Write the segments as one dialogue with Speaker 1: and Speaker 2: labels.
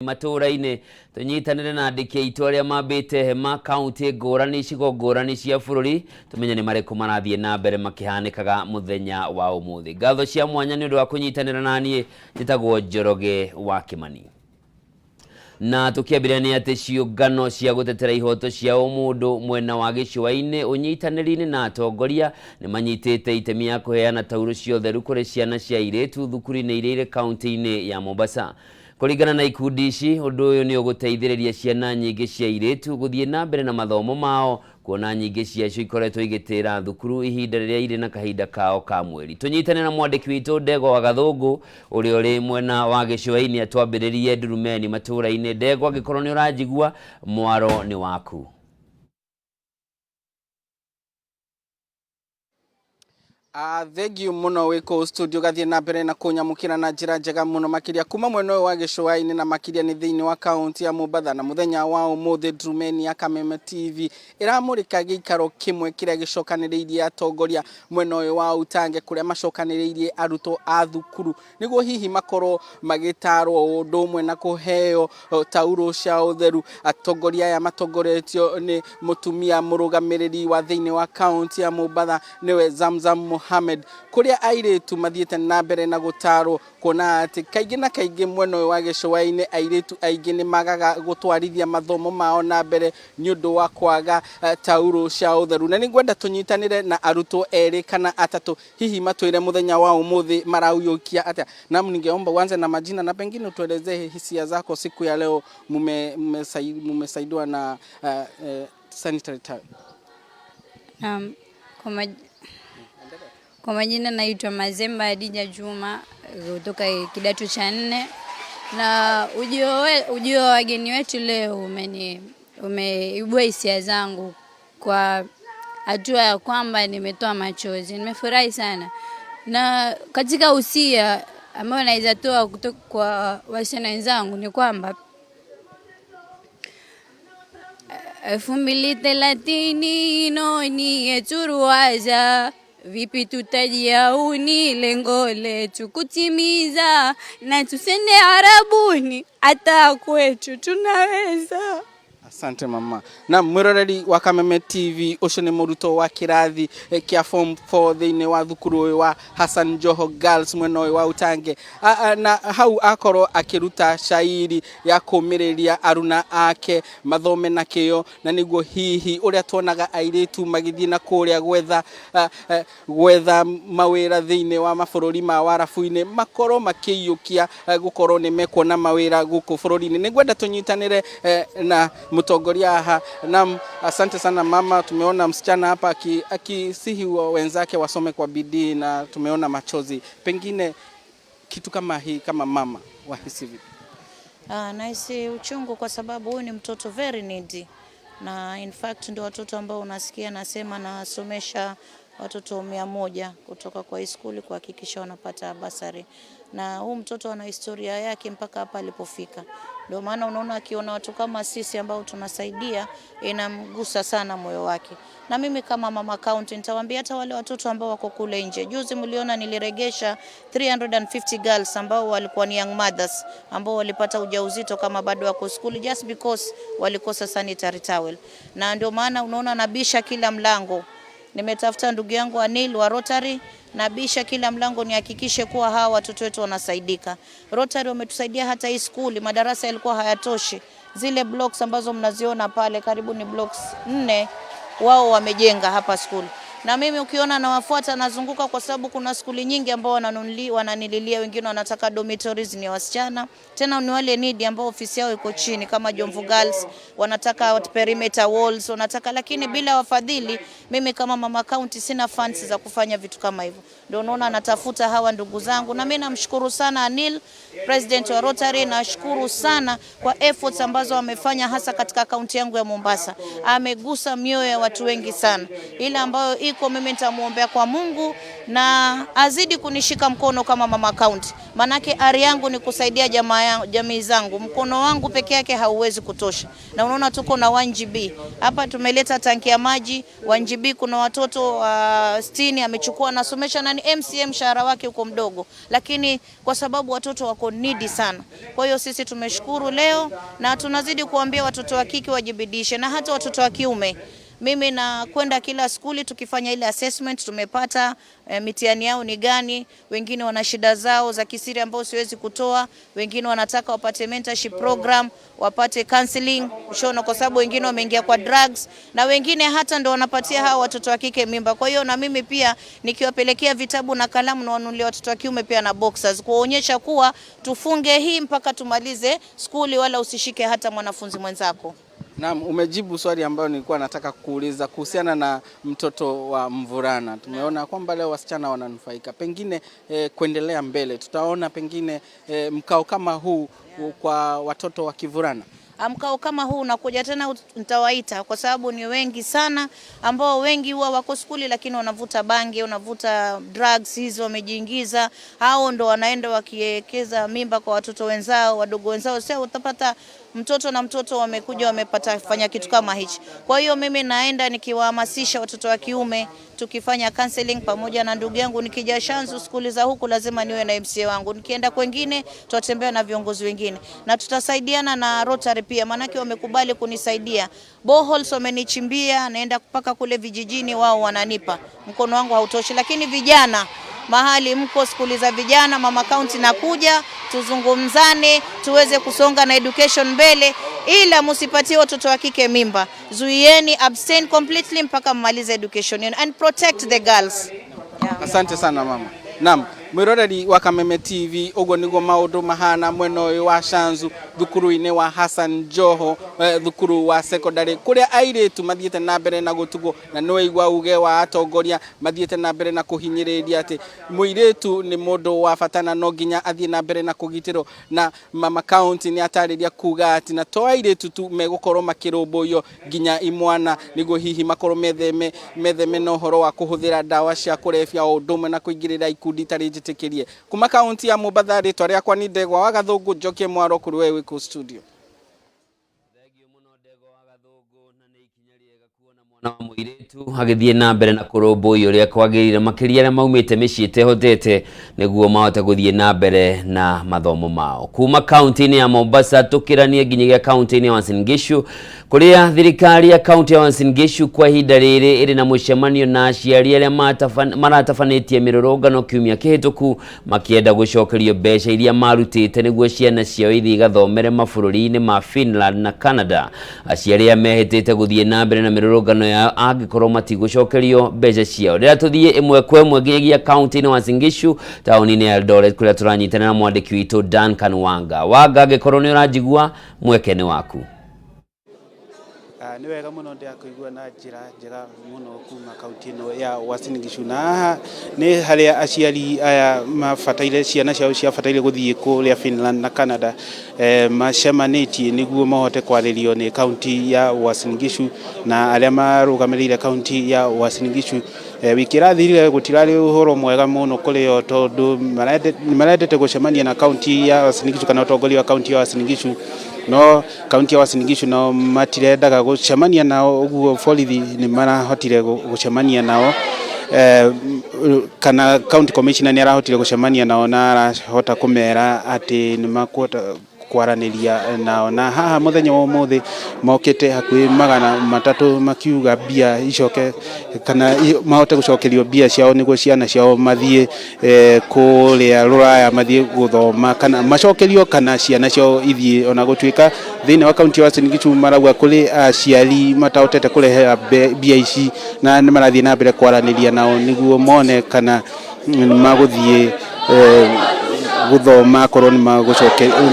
Speaker 1: Matũũra-inĩ tũnyitanĩre na andĩki aitũ arĩa mambĩte hema kaunti ngũrani, icigo ngũrani cia bũrũri, tũmenye nĩ marĩkũ marathiĩ na mbere makĩhanĩkaga mũthenya wa ũmũthĩ. Ngatho cia mwanya nĩ ũndũ wa kũnyitanĩra na niĩ. Njĩtagwo Njoroge wa Kĩmani. Na tũkĩambĩrĩria nĩ atĩ ciũngano cia gũtetera ihoto cia ũmũndũ mwena wa gĩcũa-inĩ ũnyitanĩri-inĩ na atongoria nĩ manyitĩte itemi ya kũheana taurũ cia ũtheru kũrĩ ciana cia airĩtu thukuru-inĩ iria irĩ kaunti-inĩ ya Mombasa. Kũringana na ikundi ici, ũndũ ũyũ nĩ ũgũteithĩrĩria ciana nyingĩ cia airĩtu gũthiĩ na mbere na mathomo mao, kuona nyingĩ ciacio ikoretwo igĩtĩra thukuru ihinda rĩrĩa irĩ na kahinda kao ka mweri. Tũnyitane na mwandĩki witũ Ndegwa wa Gathũngũ ũrĩa ũrĩ mwena wa gĩcũa-inĩ atwambĩrĩrie ndurumeni matũũra-inĩ. Ndegwa, angĩkorwo nĩ ũranjigua, mwaro nĩ waku.
Speaker 2: Thengiũ mũno wĩ kũu studio gathiĩ na mbere na kũnyamũkĩra na njĩra njega mũno makĩria kuma mwena ũyũ wa gĩcũa-inĩ na makĩria nĩ thĩinĩ wa kaunti ya Mombatha. Na mũthenya wa ũmũthĩ Ndurumeni ya Kameme TV ĩramũrĩka gĩikaro kĩmwe kĩrĩa gĩcokanĩrĩirie atongoria mwena ũyũ wa Utange, kũrĩa macokanĩrĩirie arutwo a thukuru nĩguo hihi makorwo magĩtarwo ũndũ ũmwe na kũheo taurũ cia ũtheru. Atongoria aya matongoretio nĩ mũtumia mũrũgamĩrĩri wa thĩinĩ wa kaunti ya Mombatha, nĩwe Zamzam Mohamed, kũrĩa airĩtu mathiĩte na mbere na gũtarwo, kuona atĩ kaingĩ na kaingĩ mwena ũyũ wa gĩcũa-inĩ airĩtu aingĩ nĩ magaga gũtwarithia mathomo mao na mbere nĩ ũndũ wa kwaga taurũ cia ũtheru. Na nĩngwenda tũnyitanĩre na arutwo erĩ kana atatũ, hihi matwĩre mũthenya wa ũmũthĩ marauyũkia atĩa. Naam, ningeomba uanze na majina na pengine utuelezee hisia zako siku ya leo mumesaidiwa na sanitary towel.
Speaker 3: Naam, kwa majina naitwa Mazemba Adija Juma kutoka kidato cha 4, na ujio wa wageni wetu leo umeibua hisia zangu kwa hatua ya kwamba nimetoa machozi. Nimefurahi sana. Na katika usia ambao naweza toa kutoka kwa wasichana wenzangu ni kwamba 2030 noni yetu ruwaza, vipi tutajiauni lengo letu kutimiza, na tusende Arabuni hata kwetu tunaweza.
Speaker 2: Asante mama. Na mwiroreri wa Kameme TV, ucio ni mũrutwo wa kĩrathi kĩa form 4 thĩinĩ wa thukuru ũyũ wa Hassan Joho Girls mwena ũyũ wa Utange. Na hau akorwo akĩruta shairi ya kũmĩrĩria aruna ake mathome na kĩyo, na nĩguo hihi ũrĩa tuonaga airĩtu magĩthiĩ na kũrĩa gwetha mawĩra thĩinĩ wa mabũrũri ma warabu-inĩ makorwo makĩiyũkia gũkorwo nĩ mekuona mawĩra gũkũ bũrũri-inĩ. Nĩngwenda tũnyitanĩre na mũtongoria haha. Naam, asante sana mama. Tumeona msichana hapa akisihi wenzake wasome kwa bidii na tumeona machozi. Pengine kitu kama hii, kama mama wahisi vipi?
Speaker 4: Nahisi uchungu kwa sababu huyu ni mtoto very needy, na in fact ndio watoto ambao unasikia nasema nasomesha watoto 100 kutoka kwa hii skuli kuhakikisha wanapata basari, na huu mtoto ana historia yake mpaka hapa alipofika. Ndio maana unaona akiona watu kama sisi ambao tunasaidia inamgusa sana moyo wake. Na mimi kama mama county nitawaambia hata wale watoto ambao wako kule nje. Juzi mliona niliregesha 350 girls ambao walikuwa ni young mothers ambao walipata ujauzito kama bado wako school just because walikosa sanitary towel. Na ndio maana unaona nabisha kila mlango. Nimetafuta ndugu yangu Anil wa Rotary, nabisha kila mlango nihakikishe kuwa hawa watoto wetu wanasaidika. Rotary wametusaidia hata hii skuli, madarasa yalikuwa hayatoshi. Zile blocks ambazo mnaziona pale karibu ni blocks 4 wao wamejenga hapa skuli. Na mimi ukiona nawafuata nazunguka kwa sababu kuna skuli nyingi ambao wananililia, wengine wanataka dormitories ni wasichana, tena ni wale needy ambao ofisi yao iko chini kama Jomvu Girls, wanataka perimeter walls, wanataka, lakini bila wafadhili mimi kama mama county sina funds za kufanya vitu kama hivyo. Ndio unaona natafuta hawa ndugu zangu, na mimi namshukuru sana Anil, president wa Rotary, nashukuru sana kwa efforts ambazo amefanya hasa katika kaunti yangu ya Mombasa. Amegusa mioyo ya watu wengi sana, ile ambayo iko, mimi nitamuombea kwa Mungu na azidi kunishika mkono kama mama county, manake ari yangu ni kusaidia jamii zangu. Mkono wangu peke yake hauwezi kutosha, na unaona tuko na 1GB hapa, tumeleta tanki ya maji 1GB. Kuna watoto 60 amechukua anasomesha, na ni MCM, mshahara wake uko mdogo, lakini kwa sababu watoto wako needy sana. Kwa hiyo sisi tumeshukuru leo na tunazidi kuambia watoto wa kike wajibidishe na hata watoto wa kiume. Mimi nakwenda kila skuli tukifanya ile assessment, tumepata mitihani yao ni gani. Wengine wana shida zao za kisiri ambao siwezi kutoa, wengine wanataka wapate mentorship program, wapate counseling ushaona, kwa sababu wengine wameingia kwa drugs na wengine hata ndo wanapatia hawa watoto wa kike mimba. Kwa hiyo na mimi pia nikiwapelekea vitabu na kalamu na wanunulia watoto wa kiume pia na boxers, kuonyesha kuwa tufunge hii mpaka tumalize skuli, wala usishike hata mwanafunzi mwenzako.
Speaker 2: Naam, umejibu swali ambayo nilikuwa nataka kuuliza kuhusiana na mtoto wa mvulana. Tumeona kwamba leo wasichana wananufaika, pengine kuendelea mbele tutaona pengine mkao kama huu kwa watoto wa kivulana.
Speaker 4: Mkao kama huu unakuja tena, nitawaita kwa sababu ni wengi sana ambao wengi huwa wako skuli, lakini wanavuta bangi, wanavuta drugs hizo, wamejiingiza. Hao ndo wanaenda wakiwekeza mimba kwa watoto wenzao, wadogo wenzao. Sasa utapata mtoto na mtoto wamekuja wamepata fanya kitu kama hichi. Kwa hiyo mimi naenda nikiwahamasisha watoto wa kiume, tukifanya counseling pamoja na ndugu yangu. Nikija Shanzu skuli za huku lazima niwe na MCA wangu, nikienda kwengine tutatembea na viongozi wengine na tutasaidiana na Rotary pia, maanake wamekubali kunisaidia. Boreholes wamenichimbia, naenda mpaka kule vijijini, wao wananipa. Mkono wangu hautoshi, lakini vijana mahali mko skuli za vijana, mama county nakuja, tuzungumzane, tuweze kusonga na education mbele, ila msipatie watoto wa kike mimba. Zuieni, abstain completely mpaka mmalize education yenu and protect the girls. Yeah.
Speaker 2: Asante sana mama. Naam, mwiroreri wa Kameme TV, uguo niguo maundu mahana mwena uyu wa Shanzu thukuru-inĩ wa Hassan Joho, thukuru wa secondary kuria airitu mathiĩte na mbere na gũtugwo, na nĩ waigua uge wa atongoria mathiĩte na mbere na kũhinyĩrĩria atĩ mũirĩtu nĩ mũndũ wa bata na no nginya athiĩ na mbere na kũgitĩrwo. Na mama county nĩ atarĩria kuga atĩ na to airĩtu tu megũkorwo makĩrũmbũiyo, nginya imwana, nĩguo hihi makorwo metheme na ũhoro wa kũhũthĩra ndawa cia kũrebia o ũndũ ũmwe na kũingĩrĩra ikundi itarĩ njĩtĩkĩrie. Kuma kaunti ya Mombatha, rĩtwa rĩakwa nĩ Ndegwa wa Gathũngũ. Njokie mwaro kũrĩ we wĩ kũu studio.
Speaker 1: Thengiũ mũno, Ndegwa wa Gathũngũ, na nĩ ikinya rĩega kuona mwana wa mũirĩtu agĩthiĩ na mbere na kũrũmbũiyo ũrĩa kwagĩrĩire, makĩria arĩa maumĩte mĩciĩ ĩtehotete, nĩguo mahote gũthiĩ na mbere na mathomo mao. Kuma kaunti-inĩ ya Mombasa tũkĩranie nginyagia kaunti-inĩ ya Uasin Gishu, kũrĩa thirikari ya kaunti ya Uasin Gishu kwa ihinda rĩrĩ ĩrĩ na mũcemanio na aciari arĩa maratabanĩtie mĩrũrũngano kiumia kĩhĩtũku makĩenda gũcokerio mbeca iria marutĩte nĩguo ciana ciao ithiĩ igathomere mabũrũri-inĩ ma Finland na Canada. Aciari arĩa mehĩtĩte gũthiĩ na mbere na mĩrũrũngano yao angĩkorwo matigũcokerio mbeca ciao. Rĩrĩa tũthiĩ ĩmwe kwa ĩmwe nginyagia kaunti-inĩ ya Uasin Gishu, taũni-inĩ ya Eldoret, kũrĩa tũranyitanĩra na mwandĩki witũ Duncan Wanga. Wanga, angĩkorwo nĩ ũranjigua, mweke nĩ waku.
Speaker 5: Nĩ wega mũno ndĩrakũigua na njĩra njega mũno kuma kaunti ĩno ya Uasin Gishu, na haha nĩ harĩa aciari aya mabataire ciana ciao ciabataire gũthiĩ kũrĩa Finland na Canada, macemanĩtie nĩguo mahote kwarĩrio nĩ kaunti ya Uasin Gishu na arĩa marũgamĩrĩire kaunti ya Uasin Gishu. Wiki ĩrathirire gũtirarĩ ũhoro mwega mũno kũrĩ o, tondũ marendete gũcemania na kaunti ya Uasin Gishu kana ũtongoria wa kaunti ya Uasin Gishu, no kaunti ya Uasin Gishu nao matirendaga gũcemania nao. Ũguo borithi nĩ marahotire gũcemania nao, kana county commissioner nĩ arahotire gũcemania nao na arahota kũmera atĩ nĩ makũhota kwaranĩria nao. Na haha mũthenya wa ũmũthĩ mokĩte hakuhĩ 300 makiuga mbia icoke kana mahote gũcokerio mbia ciao nĩguo ciana ciao mathiĩ kũrĩa rũraya, mathiĩ gũthoma, kana macokerio kana ciana ciao ithiĩ. Ona gũtuĩka thĩinĩ wa kaunti ya Uasin Gishu marauga kũrĩ aciari matahotete kũrehe mbia ici, na nĩ marathiĩ na mbere kwaranĩria nao nĩguo mone kana magũthiĩ gũthoma akorwo nĩ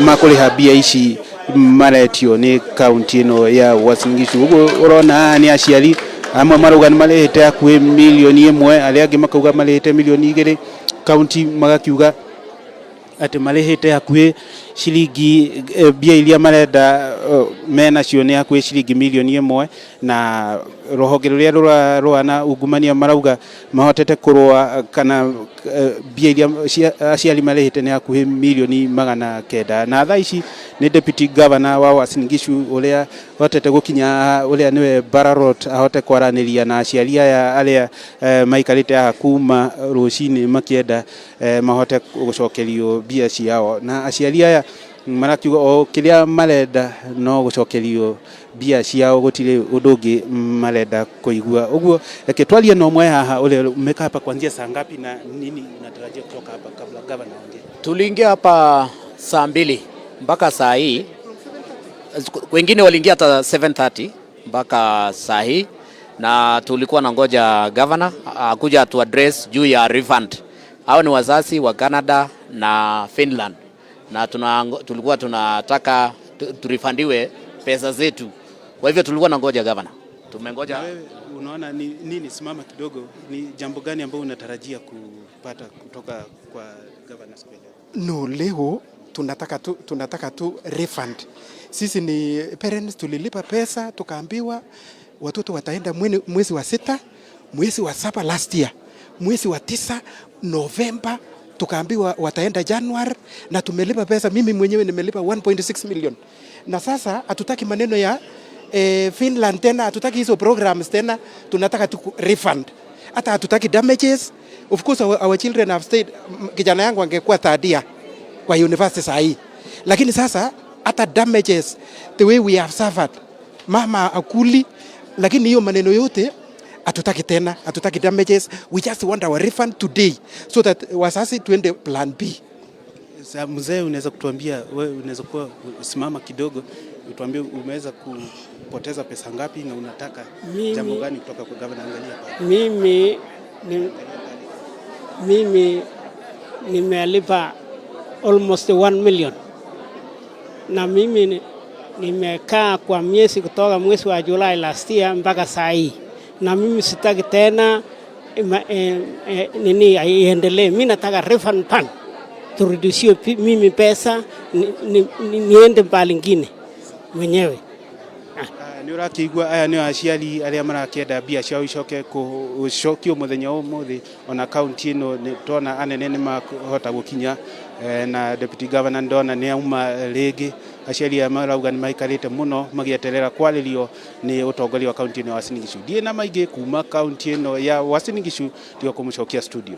Speaker 5: makũrĩha mbia ici maretio nĩ kaunti ĩno ya Uasin Gishu. Ũguo ũrona haha nĩ aciari amwe marauga nĩ marĩhĩte hakuhĩ 1 mirioni, arĩa angĩ makauga marĩhĩte 2 mirioni, kaunti magakiuga atĩ marĩhĩte hakuhĩ ciringi mbia iria marenda. menacio nĩ hakuhĩ ciringi milioni 1 na rũhonge rũrĩa rũrarũa na ungumania marauga mahotete kũrũa kana mbia iria aciari marĩhĩte nĩ hakuhĩ milioni 900. Na thaa ici nĩ deputy governor wa Uasin Gishu ũrĩa hotete gũkinya ũrĩa nĩwe Bararot ahote kwaranĩria na aciari aya arĩa maikarĩte haha kuma rũcinĩ makĩenda mahote gũcokerio mbia ciao. Na aciari aya marakiuga o kĩrĩa marenda no gũcokerio mbia ciao, gũtirĩ ũndũ ũngĩ marenda kũigua. Ũguo reke twarie na ũmwe haha ũrĩa umekaa hapa kuanzia saa ngapi na nini unatarajia kutoka hapa kabla governor aongee?
Speaker 6: Tuliingia hapa saa 2 mpaka saa hii, wengine waliingia hata 7:30 mpaka saa hii, na tulikuwa na ngoja governor akuja tu address juu ya refund. Hao ni wazazi wa Canada na Finland, na tulikuwa tunataka turifandiwe pesa zetu. Kwa hivyo tulikuwa na ngoja governor, tumengoja.
Speaker 5: Wewe unaona ni nini? Simama kidogo, ni jambo gani ambalo unatarajia kupata kutoka kwa governor siku ya leo?
Speaker 7: No, leo tunataka tu refund. Sisi ni parents, tulilipa pesa tukaambiwa watoto wataenda mwezi wa 6, mwezi wa 7 last year, mwezi wa 9 November, tukaambiwa wataenda January, na tumelipa pesa. Mimi mwenyewe nimelipa 1.6 million, na sasa hatutaki maneno ya Finland tena, hatutaki hizo programs tena, tunataka tu refund. Hata hatutaki damages. Of course our children have stayed. Kijana yangu angekuwa third year kwa university saa hii, lakini sasa hata damages, the way we have suffered, mama akuli, lakini hiyo maneno yote hatutaki tena, hatutaki damages. We just want our refund today so that wazazi tuende plan B.
Speaker 5: Sasa mzee, unaweza kutuambia wewe, unaweza kuwa simama kidogo utuambie umeweza kupoteza pesa ngapi na unataka jambo gani kutoka kwa governor? Angalia pale.
Speaker 8: Mimi nimelipa almost 1 million, na mimi nimekaa kwa miezi kutoka mwezi wa Julai last year mpaka saa hii, na mimi sitaki tena nini iendelee. Mimi nataka refund pan, turudishiwe mimi pesa niende mbali ngine mwenyewe.
Speaker 5: Nĩ ũrakĩigua aya nĩ aciari arĩa marakĩenda mbia ciao icoke gũcokio mũthenya wa ũmũthĩ. Ona kaunti ĩno nĩ tuona anene nĩ mahota gũkinya, na deputy governor ndona nĩ auma rĩngĩ. Aciari aya marauga nĩ maikarĩte mũno magĩeterera kwarĩrio nĩ ũtongoria wa kaunti ĩno ya Uasin Gishu. Ndiĩ na maingĩ kuma kaunti ĩno ya Uasin Gishu, tiga kũmũcokia studio.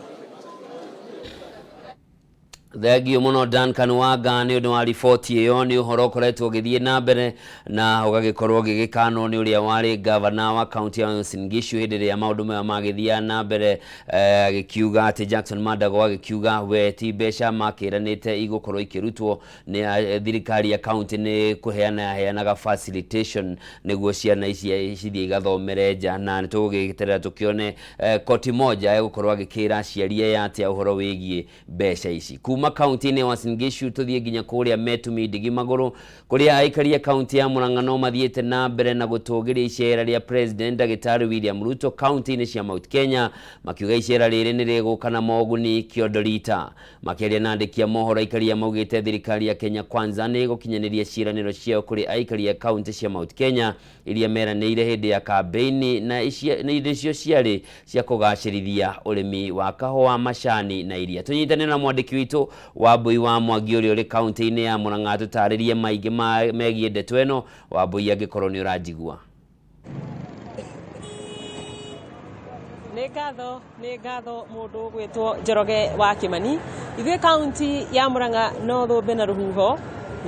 Speaker 1: Thengio mũno Duncan Wanga nĩ ũndũ wa riboti ĩyo. Nĩ ũhoro ũkoretwo ũgĩthiĩ na mbere na ũgagĩkorwo ũgĩgĩkanwo nĩ ũrĩa warĩ gavana wa kaunti ya Uasin Gishu hĩndĩ ĩrĩa maũndũ maya magĩthiaga na mbere, agĩkiuga atĩ Jackson Mandago agĩkiuga we ti mbeca makĩranĩte igũkorwo ikĩrutwo nĩ thirikari ya kaunti, nĩ kũheana yaheanaga facilitation nĩguo ciana ici cithiĩ igathomere nja. Na nĩ tũgũgĩeterera tũkĩone koti moja egũkorwo agĩkĩra aciari aya atĩa ũhoro wĩgiĩ mbeca ici. Kuma kaunti-inĩ ya Uasin Gishu tũthiĩ nginya kũrĩa Metumi Ndigi Magũrũ, kũrĩa aikari a kaunti ya Murang'a no mathiĩte na mbere na gũtũgĩria icera rĩa President Ndagĩtarĩ William Ruto kaunti-inĩ cia Mount Kenya, makiuga icera rĩrĩ nĩ rĩgũka na moguni kĩondo rita. Makĩaria na andĩki a mohoro, aikari a maugĩte thirikari ya Kenya Kwanza nĩ ĩgũkinyanĩria ciĩranĩro ciao kũrĩ aikari a kaunti cia Mount Kenya iria meranĩire hĩndĩ ya kambĩini, na icio ciarĩ cia kũgacĩrithia ũrĩmi wa kahũa, macani na iria. Tũnyitanĩre na mwandĩki witũ Wambui wa Mwangi ũrĩa ũrĩ kaunti-inĩ ya Murang'a tũtarĩrie maingĩ megiĩ ndeto ĩno. Wambui, angĩkorwo nĩ ũranjigua.
Speaker 9: Nĩ ngatho mũndũ gwĩtwo Njoroge wa Kĩmani. Ithuĩ kaunti ya Murang'a no thũmbĩ na rũhuho,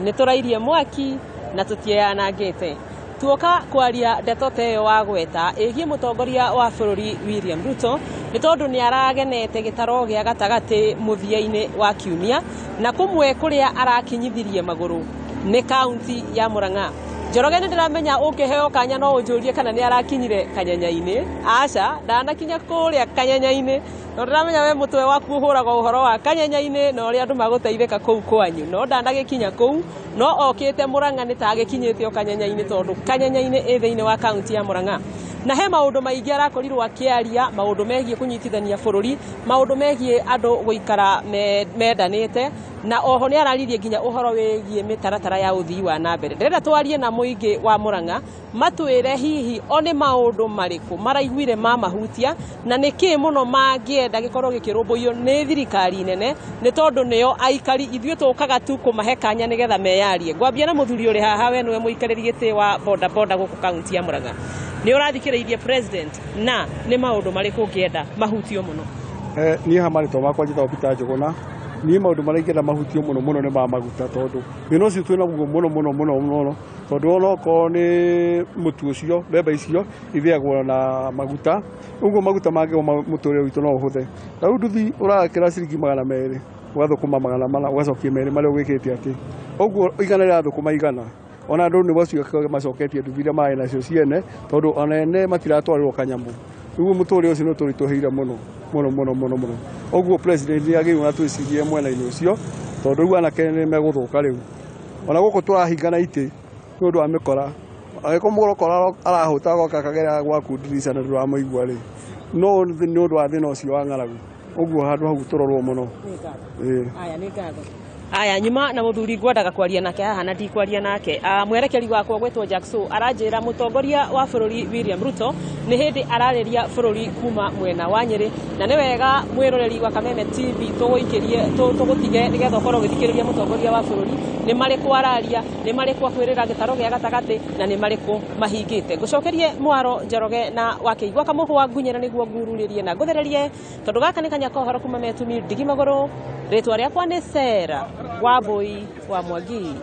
Speaker 9: nĩ tũrairie mwaki na tũtieyanangĩte. Tuoka kwaria ndeto ta ĩyo wagweta ĩgiĩ mũtongoria wa bũrũri William Ruto, nĩ tondũ nĩ aragenete gĩtaro gĩa gatagatĩ mũthia-inĩ wa kiumia, na kũmwe kũrĩa arakinyithirie magũrũ nĩ kaunti ya Murang'a. Njoroge, nĩ ndĩramenya ũngĩheo kanya no ũnjũrie kana nĩ arakinyire Kanyenya-inĩ. Aca, ndanakinya kũrĩa Kanyenya-inĩ, no ndĩramenya we mũtwe waku ũhũraga ũhoro wa Kanyenya-inĩ na ũrĩa andũ magũteithĩka kũu kwanyu, no ndanagĩkinya kũu, no okĩte Murang'a nĩ ta agĩkinyĩte o Kanyenya-inĩ, tondũ Kanyenya-inĩ ĩ thĩinĩ wa kaunti ya Murang'a. Na he maũndũ maingĩ arakorirwo akĩaria, maũndũ megiĩ kũnyitithania bũrũri, maũndũ megiĩ andũ gũikara mendanĩte, Na oho nĩ araririe nginya ũhoro wĩgiĩ mĩtaratara ya ũthii wa na mbere. Ndĩrenda twarie na mũingĩ wa Murang'a matwĩre hihi o nĩ maũndũ marĩkũ maraiguire mamahutia na nĩ kĩĩ mũno mangĩenda gĩkorwo gĩkĩrũmbũiyo nĩ thirikari nene, nĩ tondũ nĩo aikari, ithuĩ tũkaga tu kũmahe kanya nĩgetha meyarie. Ngwambia na mũthuri ũrĩ haha, we nĩwe mũikarĩri gĩtĩ wa boda boda gũkũ kaunti ya Murang'a. Nĩ ũrathikĩrĩirie president, na nĩ maũndũ marĩkũ ũngĩenda mahutio mũno?
Speaker 10: Niĩ ha marĩtwa makwa njĩtagwo Peter Njũgũna. Niĩ maũndũ marĩa ingĩenda mahutio mũno mũno nĩ ma maguta, tondũ thĩna ũcio twĩ naguo mũno mũno mũno mũno, tondũ ona okorwo nĩ mũtu ũcio, mbembe icio ithĩagwo na maguta, ũguo maguta mangĩgwa mũtũrĩre witũ no ũhũthe. Ta rĩu nduthi ũrakĩra ciringi 200, ũgathũkũma 400, ũgacokia 2 marĩa ũgwĩkĩte atĩ, ũguo igana rĩrathũkũma igana. Ona andũ nĩ macio macoketie nduthi iria marĩ nacio ciene, tondũ ona ene matiratwarĩrwo kanyamũ. Rĩu mũtũrĩre ũcio nĩ ũtũritũhĩire mũno mũno mũno mũno mũno. Ũguo president nĩ agĩrĩirwo na twĩcirie mwena-inĩ ũcio, tondũ rĩu anake nĩ megũthũka rĩu. Ona gũkũ tũrahingana itĩ nĩ ũndũ wa mĩkora. Angĩkorwo mũkora arahũta agoka akagera gwaku ndirica na ndũramũigua rĩ, no nĩ ũndũ wa thĩna ũcio wa ng'aragu. Ũguo handũ hau tũrorwo mũno.
Speaker 9: Aya, nĩ ngatho. Aya, nyuma na mũthuri ngwendaga kwaria nake haha na ndikwaria nake. Mwerekeri wakwa gwetwo Jackso aranjĩra mũtongoria wa bũrũri William Ruto nĩ hĩndĩ ararĩria bũrũri kuma mwena wa Nyĩrĩ, na nĩ wega mwĩroreri wa Kameme TV tũgũikĩrie tũgũtige nĩgetha ũkorwo ũgĩthikĩrĩria mũtongoria wa bũrũri nĩ marĩkũ araria, nĩ marĩkũ akwĩrĩra gĩtaro gĩa gatagatĩ, na nĩ marĩkũ mahingĩte. Ngũcokerie mwaro Njoroge na Wakĩigua kamũhwa ngunyĩra nĩguo ngururĩrie na ngũthererie, tondũ gaka nĩ kanya ka ũhoro kuma Metumi ndigi magũrũ. Rĩtwa rĩakwa nĩ Sarah Wambui wa Mwangi.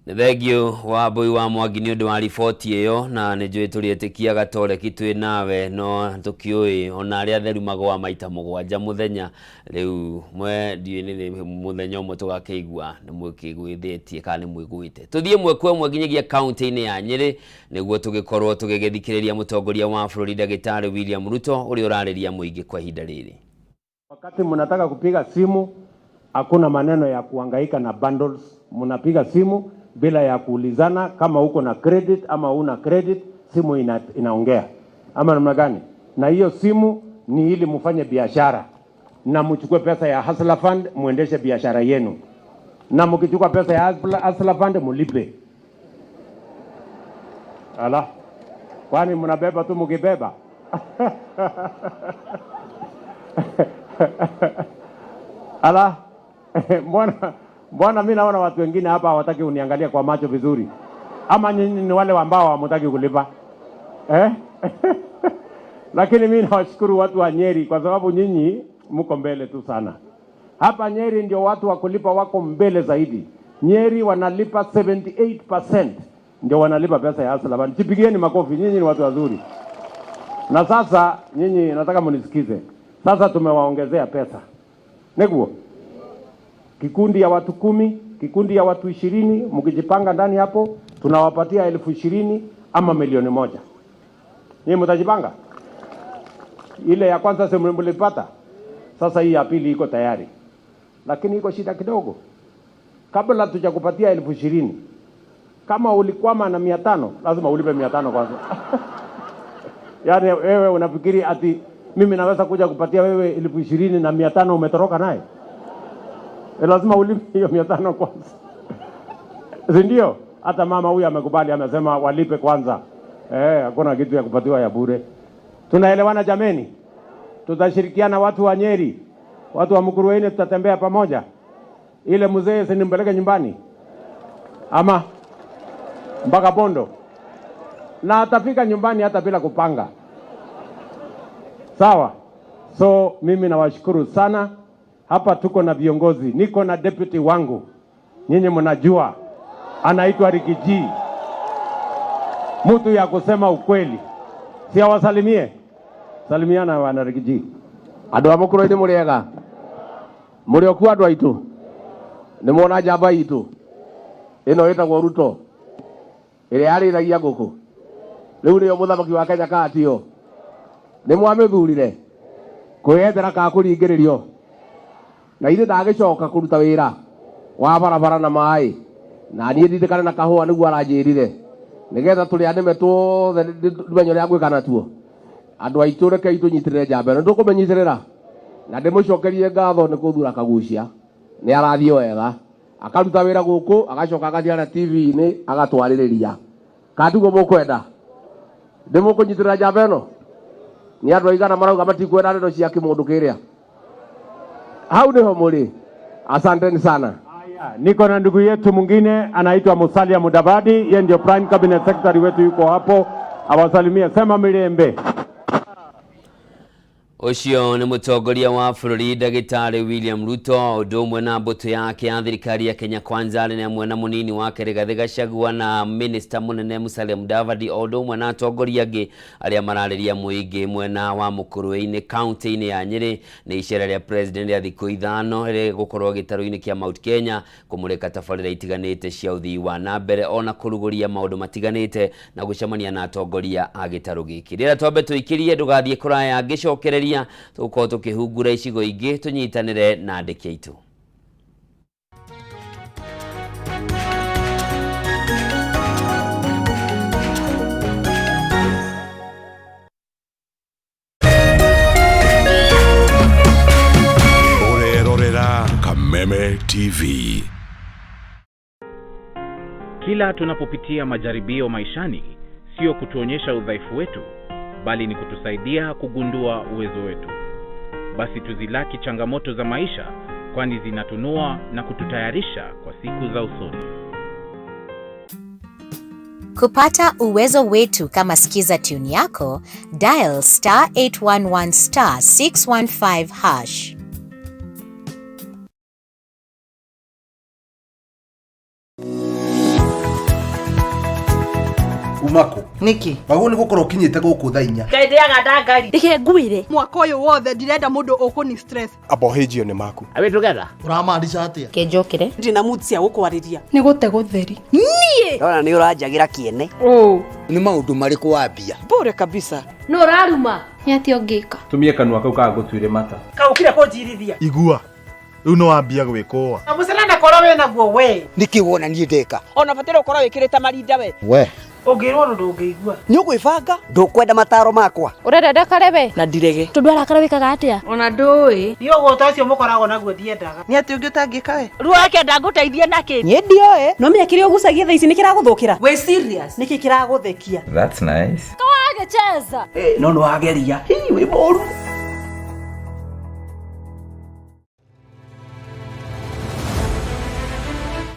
Speaker 1: Nĩ thengiũ Wambui wa Mwangi nĩ ũndũ wa riboti ĩyo, na nĩ njũĩ tũrĩetĩkia gatoreki twĩ nawe, no tũkĩũĩ ona arĩa atheru magũa maita 7 mũthenya. Rĩu mwe ndiũĩ nĩ mũthenya ũmwe tũgakĩigua nĩ mwĩkĩgwĩthĩtie kana nĩ mwĩgwĩte. Tũthiĩ ĩmwe kwa ĩmwe nginyagia kaunti-inĩ ya Nyĩrĩ nĩguo tũgĩkorwo tũgĩgĩthikĩrĩria mũtongoria wa bũrũri Ndagĩtarĩ William Ruto ũrĩa ũrarĩria mũingĩ kwa ihinda rĩrĩ.
Speaker 11: Wakati mnataka kupiga simu, hakuna maneno ya kuhangaika na bundles. Mnapiga simu bila ya kuulizana kama uko na credit ama una credit, simu inaongea ama namna gani? Na hiyo simu ni ili mfanye biashara na mchukue pesa ya Hustler Fund muendeshe biashara yenu, na mkichukua pesa ya Hustler Fund mulipe. Ala, kwani mnabeba tu mkibeba? Ala, mbona mimi naona watu wengine hapa hawataki uniangalia kwa macho vizuri. Ama nyinyi ni wale ambao hamtaki kulipa? Lakini mimi nawashukuru watu wa Nyeri kwa sababu nyinyi mko mbele tu sana. Hapa Nyeri ndio watu wa kulipa wako mbele zaidi. Nyeri wanalipa 78% ndio wanalipa pesa ya Hustler Fund. Jipigieni makofi, nyinyi ni watu wazuri. Na sasa nyinyi nataka mnisikize. Sasa tumewaongezea pesa. Neguo. Kikundi ya watu 10, kikundi ya watu 20, mkijipanga ndani hapo tunawapatia 20,000 ama 1,000,000. Nyinyi mtajipanga? Ile ya kwanza si mlipata? Sasa hii ya pili iko tayari. Lakini iko shida kidogo. Kabla tujakupatia 20,000, kama ulikwama na 500, lazima ulipe 500 kwanza. Yaani wewe unafikiri ati mimi naweza kuja kupatia wewe 20,000 na 500 umetoroka naye? Lazima ulipe hiyo 500 kwanza. Si ndio? Hata mama huyu amekubali, amesema walipe kwanza. Hakuna kitu ya kupatiwa ya bure. Tunaelewana jameni? Tutashirikiana watu wa Nyeri, watu wa Mukurweini, tutatembea pamoja. Ile mzee si nimpeleke nyumbani ama mpaka Bondo, na atafika nyumbani hata bila kupanga. Sawa? So mimi nawashukuru sana. Hapa tuko na viongozi, niko na deputy wangu, nyinyi mnajua anaitwa Riggy, mtu ya kusema ukweli. Si awasalimie? Salimiana wana Riggy.
Speaker 12: Andũ a Mukurweini mũrĩega? Mũrĩ o kuo andũ aitũ? Nĩ mwona njamba itũ ĩno ĩtagwo Ruto, ĩrĩa yarĩithagia ngũkũ, rĩu nĩyo mũthamaki wa Kenya kana tio? Nĩ mwamĩthurire kwĩyethera kana kũringĩrĩrio? Na ithuĩ ndagĩcoka kũruta wĩra wa barabara na maĩ, na niĩ ndindĩkane na kahũa nĩguo aranjĩrire, nĩgetha tũrĩa nĩme tuothe ndimenye ũrĩa ngwĩka natuo. Andũ aitũ rekei tũnyitĩrĩre njamba ĩno, nĩtũkũmĩnyitĩrĩra. Na ndĩmũcokerie ngatho nĩ kũthura Kagucia. Nĩ arathiĩ wega, akaruta wĩra gũkũ, agacoka agathiĩ harĩa TV-inĩ agatwarĩrĩria. Kana tiguo mũkwenda? Nĩ mũkũnyitĩrĩra njamba ĩno? Nĩ andũ aigana marauga matikwenda ndeto cia kĩmũndũ kĩrĩa? Hau nĩho mũrĩ. Asanteni sana.
Speaker 11: Niko na ndugu yetu mwingine anaitwa Musalia Mudavadi, yeye ndio Prime Cabinet Secretary wetu, yuko hapo, awasalimie. Sema Mirembe.
Speaker 1: Ũcio nĩ mũtongoria wa bũrũri ndagĩtarĩ William Ruto, ũndũ ũmwe na mbũtũ yake ya thirikari ya Kenya Kwanza, arĩ hamwe na mũnini wake Rigathĩ Gachagua na minista mũnene Musalia Mudavadi, o ũndũ ũmwe na atongoria angĩ arĩa mararĩria mũingĩ mwena wa Mũkũrwe-inĩ kaunti-inĩ ya Nyĩrĩ. Nĩ icera rĩa president rĩa thikũ ithano rĩgũkorwo gĩtarũ-inĩ kĩa Mount Kenya kũmũrĩka tabarĩra itiganĩte cia ũthii wa na mbere ona kũrugũria maũndũ matiganĩte na gũcemania na atongoria a gĩtarũ gĩkĩ. Rĩrĩa twambe tũikĩrie ndũgathiĩ kũraya, ngĩcokereria tũgũkorwo tũkĩhungura icigo ingĩ tũnyitanĩre na andĩki aitũ.
Speaker 13: Ũrerorera Kameme TV.
Speaker 14: Kila tunapopitia majaribio maishani, sio kutuonyesha udhaifu wetu, bali ni kutusaidia kugundua uwezo wetu. Basi tuzilaki changamoto za maisha, kwani zinatunua na kututayarisha kwa siku za usoni.
Speaker 15: Kupata uwezo wetu kama Skiza tune yako, dial star 811 star 615 hash.
Speaker 16: Umako
Speaker 17: niki
Speaker 16: wagwo nĩ gũkorwo ũkinyĩte gũkũ thaa inya.
Speaker 18: Ngai ndĩaga ndangari.
Speaker 19: Reke ngwire mwaka ũyũ wothe ndirenda mũndũ ũkũni stress.
Speaker 5: Abohĩnjio nĩ maku.
Speaker 20: Are we together?
Speaker 16: Ũramaanisha atĩa?
Speaker 18: Kenjokere.
Speaker 21: Ndina mood cia gũkwarĩria.
Speaker 19: Nĩ gũte gũtheri.
Speaker 18: Niĩ
Speaker 20: Ndona nĩ ũranjagĩra kĩene.
Speaker 16: Nĩ maũndũ marĩkũ wambia?
Speaker 21: Bure kabisa.
Speaker 18: No ũraruma.
Speaker 22: Nĩ atĩa ũngĩka?
Speaker 5: Tumie kanua kau kagũtuire mata.
Speaker 21: Kaũkire kũnjirithia.
Speaker 23: Igua rĩu nĩ wambia gwĩkũa.
Speaker 21: Na mũcere korwo wĩ naguo we.
Speaker 16: Nĩkĩ wona niĩ ndeka?
Speaker 21: Ona bataire ũkorwo wĩkĩrĩte marinda we.
Speaker 16: We
Speaker 21: Ũngĩrwo ũndũ ndũngĩigua.
Speaker 16: Nĩ ũgwĩbanga?
Speaker 20: Ndũkwenda mataro makwa.
Speaker 22: Ũrenda ndakare we?
Speaker 21: Na ndirege.
Speaker 22: Tondũ arakara wĩkaga atĩa?
Speaker 18: Ona ndũĩ.
Speaker 21: Niĩ ũgũta ũcio mũkoragwo naguo ndiendaga.
Speaker 17: Nĩ atĩ ũngĩ ũtangĩka we?
Speaker 18: Ruo akenda ngũteithie nakĩ?
Speaker 21: Niĩ ndioĩ. No menya kĩrĩa ũgucagia thaa ici nĩ kĩragũthũkĩra. Wĩ serious? Nĩkĩ kĩragũthekia?
Speaker 24: That's nice.
Speaker 22: Kawagĩcheza.
Speaker 20: No nĩ wageria. Hii wĩ mũru.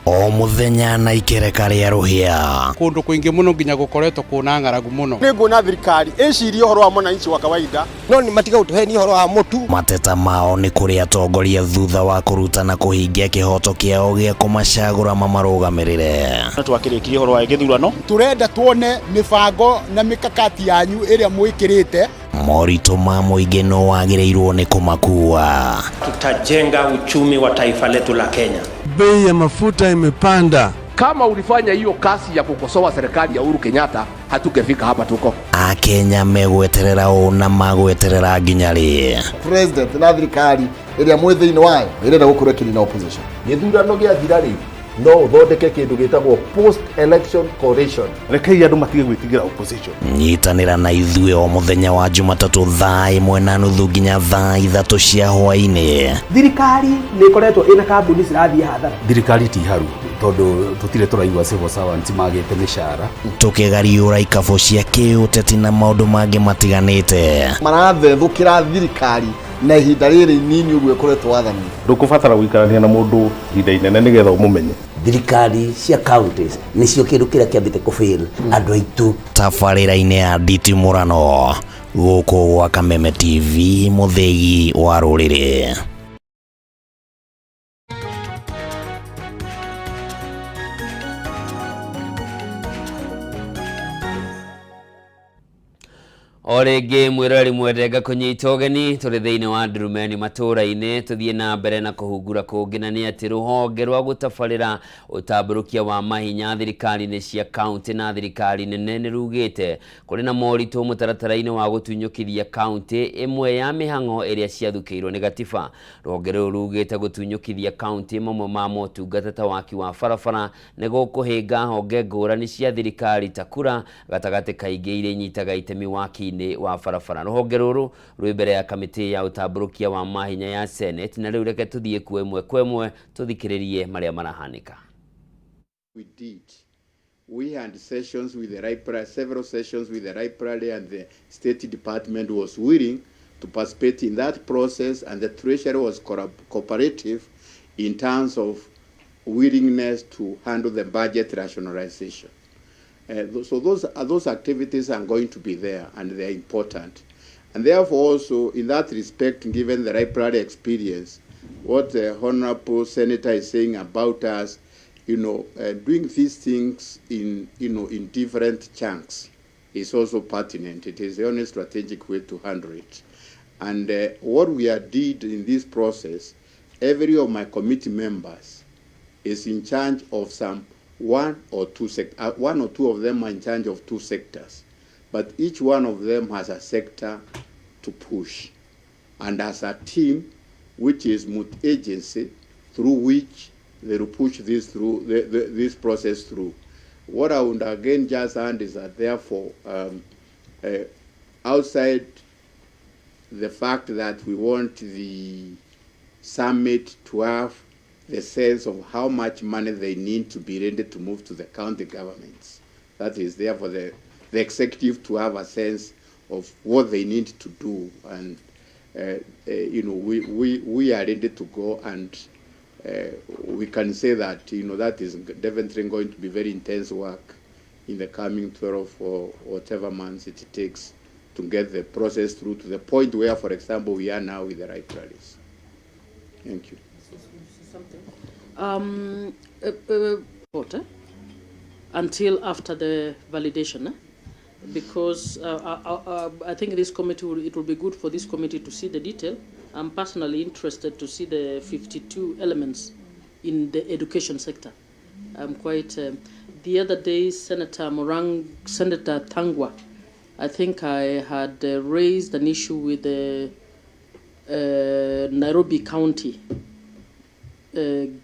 Speaker 25: O mũthenya na ikereka rĩa rũhĩa.
Speaker 5: Kũndũ kũingĩ mũno nginya gũkoretwo kũna ng'aragu mũno.
Speaker 26: Nĩ nguona thirikari ĩcirie ũhoro wa mwananchi wa kawaida.
Speaker 16: No nĩ matiga gũtũhenia ũhoro wa mũtu.
Speaker 25: Mateta mao nĩ kũrĩ atongoria thutha wa kũruta na kũhingia kĩhoto kĩao gĩa kũmacagũra mamarũgamĩrĩre.
Speaker 27: Twakĩrĩkirie ũhoro wa gĩthurano.
Speaker 26: Tũrenda tuone mĩbango na mikakati yanyu ĩrĩa mwĩkĩrĩte.
Speaker 25: Moritũ ma mũingĩ no wagĩrĩirwo nĩ kũmakua.
Speaker 28: Tutajenga uchumi wa taifa letu la Kenya.
Speaker 29: Bei ya mafuta imepanda.
Speaker 12: Kama ulifanya hiyo kazi ya kukosoa serikali ya Uhuru Kenyatta, hatungefika hapa tuko.
Speaker 25: Akenya megweterera ũ na magweterera nginya rĩ?
Speaker 16: President na thirikari ĩrĩa mwĩ thĩinĩ wayo ĩrenda gũkorwo ĩkĩnina opposition.
Speaker 30: Gĩthurano gĩathira rĩ, no ũthondeke kĩndũ gĩtagwo post election coalition.
Speaker 23: Rekei andũ matige gwĩtigĩra opposition.
Speaker 25: Nyitanĩra na ithuĩ o mũthenya wa Jumatatũ thaa 1:30 nginya thaa 3 cia hwaĩ-inĩ.
Speaker 31: Thirikari nĩ ĩkoretwo ĩna kambuni cirathiĩ hathara.
Speaker 32: Thirikari ti haru tondũ tũtirĩ tũraigua civil servants magĩte mĩcara.
Speaker 25: Tũkĩgariũra ikabũ cia kĩũteti na maũndũ mangĩ matiganĩte.
Speaker 16: Marathethũkĩra thirikari na ihinda rĩrĩ inini ũguo ĩkoretwo wathani.
Speaker 23: Ndũkũbatara gũikarania na mũndũ ihinda inene nĩgetha ũmũmenye.
Speaker 20: Thirikari cia counties nĩcio kĩndũ kĩrĩa kĩambĩte kũfail andũ aitũ.
Speaker 25: Tabarĩra-inĩ ya nditimũrano gũkũ gwa Kameme TV, mũthĩgi wa rũrĩrĩ.
Speaker 1: O rĩngĩ mwĩroreri mwende ngakũnyita ũgeni tũrĩ thĩinĩ wa ndurumeni matũũra-inĩ tũthiĩ na mbere na kũhungura kũngĩ, na nĩ atĩ rũhonge rwa gũtabarĩra ũtambũrũkia wa mahinya thirikari-inĩ cia kaunti na thirikari nene nĩ rugĩte kũrĩ na moritũ mũtaratara-inĩ wa gũtunyũkithia kaunti ĩmwe ya mĩhang'o ĩrĩa ciathukĩirwo nĩ gatiba. Rũhonge rũrũ rugĩte gũtunyũkithia kaunti mamwe ma motungata ta waki wa barabara nĩ gũkũhĩnga honge ngũrani cia thirikari ta kura gatagatĩ kaingĩ iria inyitaga itemi waki Thĩinĩ wa barabara. Rũhonge rũrũ rwĩ mbere ya kamĩtĩ ya ũtambũrũkia wa mahinya ya Senate, na rĩu reke tũthiĩ kuo ĩmwe kwa ĩmwe tũthikĩrĩrie marĩa marahanĩka.
Speaker 2: We did. We had sessions with the library, several sessions with the library, and the State Department was willing to participate in that process, and the Treasury was cooperative in terms of willingness to handle the budget rationalization. So those activities are going to be there, and they are important. And therefore also, in that respect, given the library experience, what the Honorable Senator is saying about us, doing these things in different chunks is also pertinent. It is the only strategic way to handle it. And what we are did in this process, every of my committee members is in charge of some one or two sectors. One or two of them are in charge of two sectors, but each one of them has a sector to push, and as a team, which is multi-agency, through which they will push this through, this process through. What I would again just add is that therefore, outside the fact that we want the summit to have the sense of how much money they need to be ready to move to the county governments. That is there for the executive to have a sense of what they need to do. And, we are ready to go, and we can say that, that is definitely going to be very intense work in the coming 12 or whatever months it takes to get the process through to the point where, for example, we are now with the libraries. Thank you.
Speaker 3: Until after the validation, because I think this committee it will be good for this committee to see the detail. I'm personally interested to see the 52 elements in the education sector. I'm quite. The other day, Senator Thangwa, I think I had raised an issue with the Nairobi County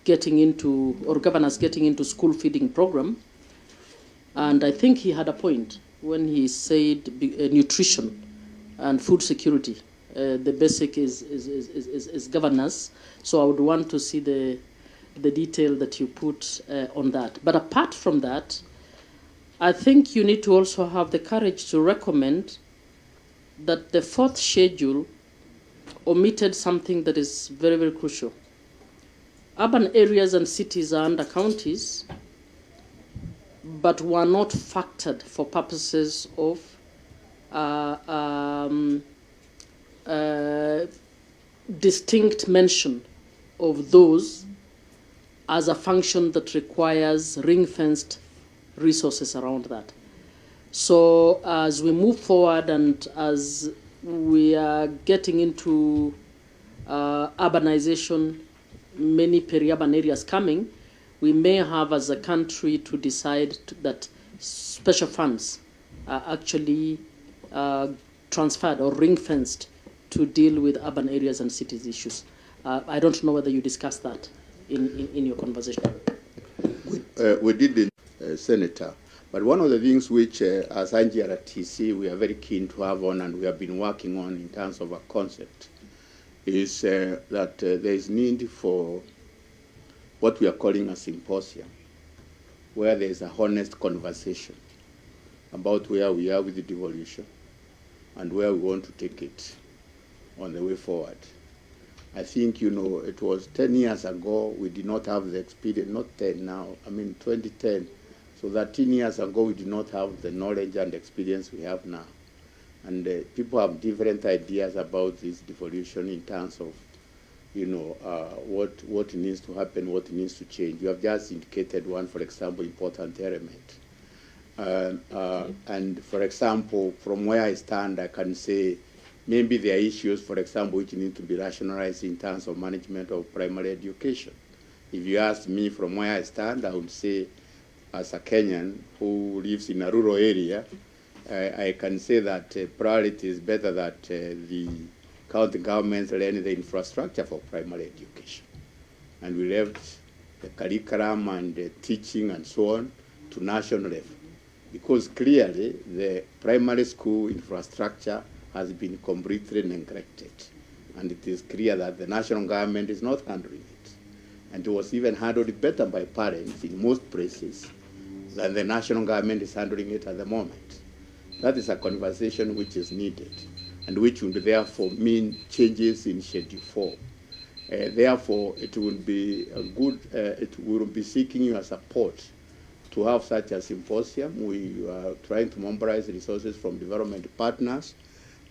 Speaker 3: getting into, or governors getting into school feeding program, and I think he had a point when he said nutrition and food security. The basic is governance. So I would want to see the detail that you put on that. But apart from that, I think you need to also have the courage to recommend that the fourth schedule omitted something that is very, very crucial. Urban areas and cities are under counties, but were not factored for purposes of distinct mention of those as a function that requires ring-fenced resources around that. So as we move forward and as we are getting into urbanization, many peri-urban areas coming, we may have as a country to decide that special funds are actually transferred or ring-fenced to deal with urban areas and cities issues. I don't know whether you discussed that in your conversation.
Speaker 2: We did, Senator. But one of the things which, as IGRTC, we are very keen to have on and we have been working on in terms of a concept is that there is need for what we are calling a symposium, where there is a honest conversation about where we are with the devolution and where we want to take it on the way forward. I think, it was 10 years ago, we did not have the experience, not 10 now, I mean 2010. So 13 years ago, we did not have the knowledge and experience we have now. And people have different ideas about this devolution in terms of, what needs to happen, what needs to change. You have just indicated one, for example, important element. And for example, from where I stand, I can say maybe there are issues, for example, which need to be rationalized in terms of management of primary education. If you ask me from where I stand, I would say, as a Kenyan who lives in a rural area, I can say that probably it is better that the county governments learn the infrastructure for primary education. And we left the curriculum and the teaching and so on to national level. Because clearly the primary school infrastructure has been completely neglected. And it is clear that the national government is not handling it. And it was even handled better by parents in most places than the national government is handling it at the moment. That is a conversation which is needed and which would therefore mean changes in Schedule 4. Therefore, it would be a good, it will be seeking your support to have such a symposium. We are trying to mobilize resources from development partners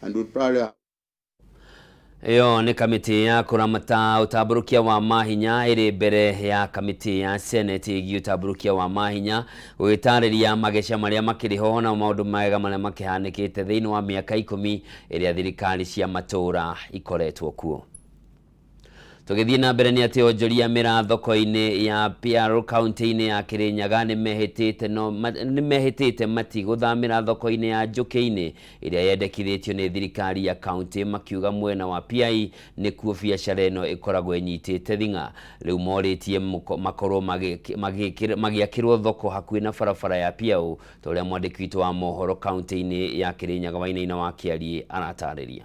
Speaker 2: and we'll probably
Speaker 1: Ĩyo nĩ kamĩtĩ ya kũramata ũtambũrũkia wa mahinya ĩrĩ mbere ya kamĩtĩ ya Senate ĩgiĩ ũtambũrũkia wa mahinya gũgĩtarĩria mageca marĩa makĩrĩ ho na maũndũ mega marĩa makĩhanĩkĩte thĩinĩ wa mĩaka 10 ĩrĩa thirikari cia matũũra ikoretwo kuo. Tũgĩthiĩ na mbere nĩ atĩ onjoria mĩraa thoko-inĩ ya PR kaunti-inĩ ya Kirinyaga nĩ mehĩtĩte matigũthamĩra thoko-inĩ ya Njũkĩ-inĩ ĩrĩa yendekithĩtio nĩ thirikari ya kaunti, makiuga mwena wa PI nĩkuo biacara ĩno ĩkoragwo ĩnyitĩte thing'a. Rĩu morĩtie makorwo magĩakĩrwo thoko hakuhĩ na barabara ya Piau, ta ũrĩa mwandĩki witũ wa mohoro kaunti-inĩ ya Kirinyaga Wainaina wa Kĩariĩ aratarĩria.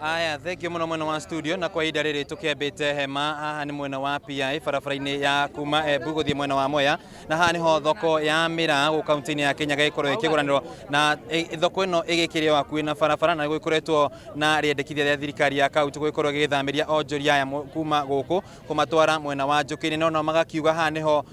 Speaker 4: Aya, thengio muno mwena wa studio. Na kwa ihinda rĩrĩ tũkĩambĩte hema haha nĩ mwena wa PI barabara-inĩ ya kuma Embu gũthiĩ mwena wa Mwea, na haha nĩho thoko ya mĩraa gũkũ kaunti-inĩ ya Kirinyaga ĩkorwo ĩkĩgũranĩrwo, na thoko ĩno ĩgĩkĩrĩo hakuhĩ na barabara, na gũgĩkoretwo na rĩendekithia rĩa thirikari ya kaunti gũgĩkorwo ĩgĩthamĩria onjoria aya kuma gũkũ kũmatwara mwena wa Njũkĩ-inĩ, no nao magakiuga haha nĩho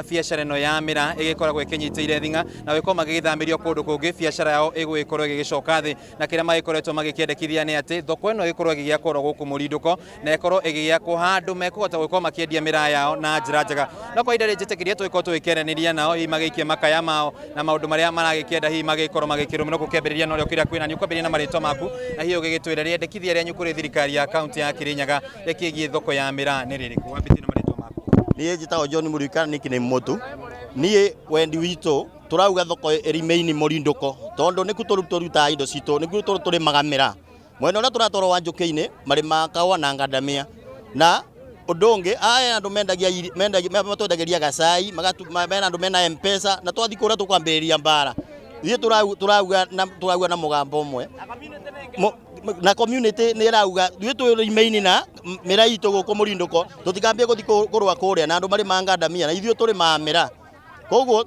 Speaker 4: biacara ĩno ya mĩraa ĩgĩkoragwo ĩkĩnyitĩire thing'a, na gũgĩkorwo magĩgĩthamĩrio kũndũ kũngĩ biacara yao ĩgũgĩkorwo ĩgĩgĩcoka thĩ. Na kĩrĩa magĩkoretwo magĩkĩendekithia nĩ atĩ thoko ĩno ĩgĩkorwo ĩgĩgĩakwo oro gũkũ mũrindũko, na ĩkorwo ĩgĩgĩakwo handũ mekũhota gũkorwo makĩendia mĩraa yao na njĩra njega. No kwa ihinda rĩrĩ njĩtĩkĩrie tũgĩkorwo tũgĩkĩaranĩria nao, hihi magĩikie makaya mao na maũndũ marĩa maragĩkĩenda hihi magĩkorwo magĩkĩrũmĩrĩrwo. Gũkĩambĩrĩria na ũrĩa ũkĩrĩa kwĩna nĩ ũkwambĩrĩria na marĩtwa maku, na hihi ũgĩgĩtwĩra rĩendekithia rĩanyu kũrĩ thirikari ya kaunti ya Kirinyaga rĩkĩgiĩ thoko ya mĩraa nĩ rĩrĩkũ? Wambĩtie na marĩtwa maku.
Speaker 6: Niĩ njĩtagwo John Mũrikana, nickname Mũtu. Niĩ wendi witũ tũrauga thoko ĩrĩ-main mũrindũko, tondũ nĩkuo tũrutaga indo citũ, nĩkuo tũrĩmaga mĩraa. Mwena ũrĩa tũratwarwo wa Njũkĩ-inĩ marĩmaga kahũa na ngandamia. Na ũndũ ũngĩ, aya andũ mendagia matwendagĩria gacai, mena andũ mena M-Pesa, na twathiĩ kũrĩa tũkwambĩrĩria mbara. Ithuĩ tũrauga na mũgambo ũmwe na community nĩ ĩrauga ithuĩ twĩ rĩmaini na mĩraa itũ gũkũ mũrindũko, tũtikambie gũthiĩ kũrũa kũrĩa na andũ marĩmaga ngandamia na ithuĩ tũrĩmaga mĩraa. Koguo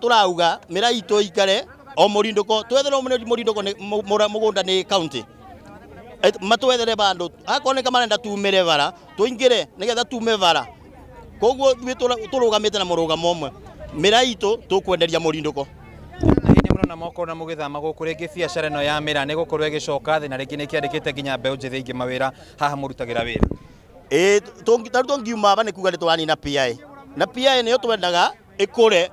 Speaker 6: tũrauga mĩraa itũ ĩikare o mũrindũko, twetherwo mũrindũko nĩ mũgũnda nĩ county, matwethere bandũ akorwo nĩ marenda tumĩre bara tũingĩre nĩgetha tume bara. Koguo ithuĩ tũrũgamĩte na mũrũgamo ũmwe, mĩraa itũ tũkwenderia mũrindũko.
Speaker 4: Na hĩndĩ mũrona mokorwo na mũgĩthama gũkũ rĩngĩ biacara ĩno ya mĩraa nĩ gũkorwo ĩgĩcoka thĩ, na rĩngĩ nĩ kĩandĩkĩte nginya mbeũ njĩthĩ ingĩ mawĩra haha mũrutagĩra wĩra.
Speaker 6: Ĩĩ, tarĩu tũngiuma aba nĩ kuga nĩ tũranina PI, na PI nĩyo twendaga ĩkũre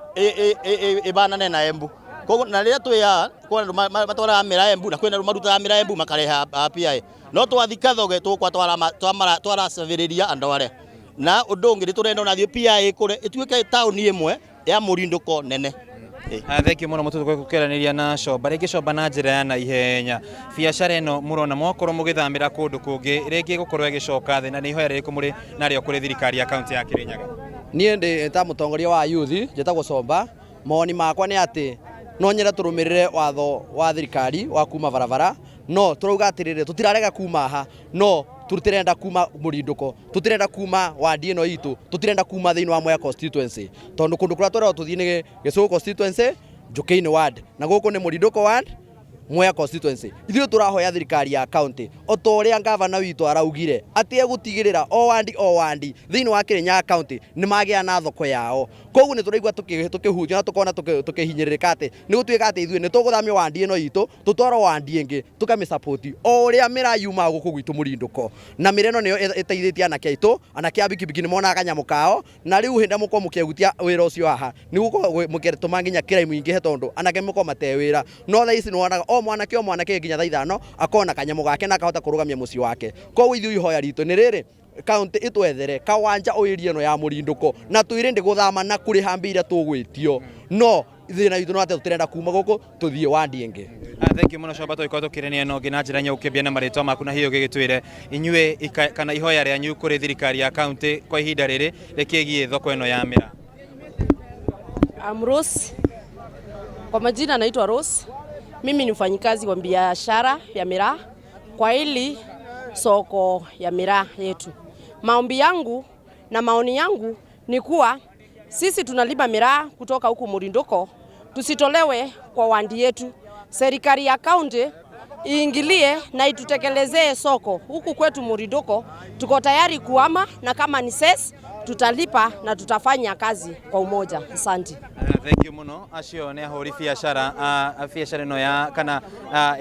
Speaker 6: ĩbanane na Embu. Koguo na rĩrĩa twĩ haha kwĩ andũ matwaraga mĩraa Embu, na kwĩna andũ marutaga mĩraa Embu makarehe haha PI, no twathi Kathoge tũgũkorwo twaracabĩrĩria andũ arĩa. Na ũndũ ũngĩ nĩ tũrenda ona ithuĩ PI ĩkũre ĩtuĩke taũni ĩmwe ya mũrindũko nene.
Speaker 4: Thank you mũno mũtũ gũkĩaranĩria na Comba rĩngĩ. Comba, na njĩra ya naihenya, biacara ĩno mũrona mwakorwo mũgĩthamĩra kũndũ kũngĩ rĩngĩ gũkorwo ĩgĩcoka thĩ, na nĩ ihoya rĩrĩkũ mũrĩ narĩo kũrĩ thirikari ya kaunti ya Kirinyaga?
Speaker 7: Niĩ ndĩ ta mũtongoria wa youth njĩtagwo Comba. Mawoni makwa nĩ atĩ no nyende tũrũmĩrĩre watho wa thirikari wa kuma barabara, no tũrauga atĩrĩrĩ, tũtirarega kuma haha, no tũtirenda kuma mũrindũko, tũtirenda kuma wandi ĩno itũ, tũtirenda kuma thĩinĩ wa Mwea constituency, tondũ kũndũ kũrĩa tũrerwo tũthiĩ nĩ Gĩcũgũ constituency, Njũkĩ-inĩ ward, na gũkũ nĩ mũrindũko ward, Mwea constituency. Ithuĩ tũrahoya thirikari ya county, o ta ũrĩa ngavana witũ araugire atĩ egũtigĩrĩra o wandi o wandi thĩinĩ wa Kirinyaga county nĩ magĩa na thoko yao. Koguo nĩ tũraigua tũkĩhutio na tũkona tũkĩhinyĩrĩrĩka atĩ nĩ gũtuĩka atĩ ithuĩ nĩ tũgũthamio wandi ĩno itũ tũtwarwo wandi ĩngĩ, tũkamĩsupport o ũrĩa mĩraa yumaga gũkũ gwitũ mũrindũko, na mĩraa ĩno nĩyo ĩteithĩtie anake aitũ, anake a bikibiki nĩ monaga kanyamũ kao. Na rĩu hĩndĩ ĩrĩa mũkorwo mũkĩehutia wĩra ũcio haha nĩ gũkorwo mũkĩtũma nginya crime ingĩhe, tondũ anake mũkorwo mate wĩra. No thaa ici nĩ wonaga o mwanake nginya thaa 5 akona kanyamũ gake na akahota kũrũgamia mũciĩ wake. Koguo ithuĩ ihoya ritũ nĩ rĩrĩ, kaunti ĩtwethere kawanja o area ĩno ya mũrindũko, na twĩrĩ ndĩ gũthama na kũrĩha mbia iria tũgwĩtio, no thĩna witũ no atĩ tũtirenda kuma gũkũ tũthiĩ wandi ĩngĩ.
Speaker 4: Thank you mũno Comba. Tũgĩkorwo tũkĩrania na ũngĩ na njĩra nyũkĩmbia na marĩtwa maku, na hihi ũgĩgĩtwĩre inyuĩ kana ihoya rĩanyu kũrĩ thirikari ya kaunti kwa ihinda rĩrĩ rĩkĩgiĩ thoko ĩno ya mĩraa.
Speaker 8: I'm Rose. Kwa majina naitwa Rose. Mimi ni mfanyikazi wa biashara ya miraa kwa hili soko ya miraa yetu. Maombi yangu na maoni yangu ni kuwa sisi tunalima miraa kutoka huku Murindoko, tusitolewe kwa wandi yetu. Serikali ya kaunti iingilie na itutekelezee soko huku kwetu Murindoko. Tuko tayari kuama, na kama ni ses tutalipa na tutafanya kazi kwa umoja. Asante.
Speaker 4: Thank you muno acio nĩ ahũri biacara a biacara ĩno ya kana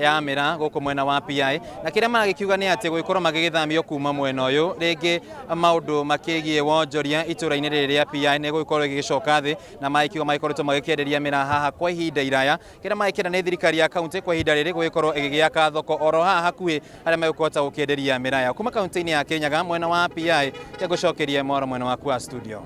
Speaker 4: ya mĩraa gũkũ mwena wa PI na kĩrĩa maragĩkiuga nĩ atĩ gũgĩkorwo magĩgĩthamio kuma mwena ũyũ rĩngĩ maũndũ makĩgiĩ wonjoria itũra-inĩ rĩrĩ rĩa PI nĩ gũgĩkorwo ĩgĩgĩcoka thĩ na magĩkiuga magĩkoretwo magĩkĩenderia mĩraa haha kwa ihinda iraya kĩrĩa magĩkĩenda nĩ thirikari ya kaunti kwa ihinda rĩrĩ gũgĩkorwo ĩgĩgĩaka thoko oro haha hakuhĩ harĩa megũkũhota gũkĩenderia mĩraa yao kuma kaunti-inĩ ya Kirinyaga mwena wa PI ngũcokerie mwaro mwena waku wa studio.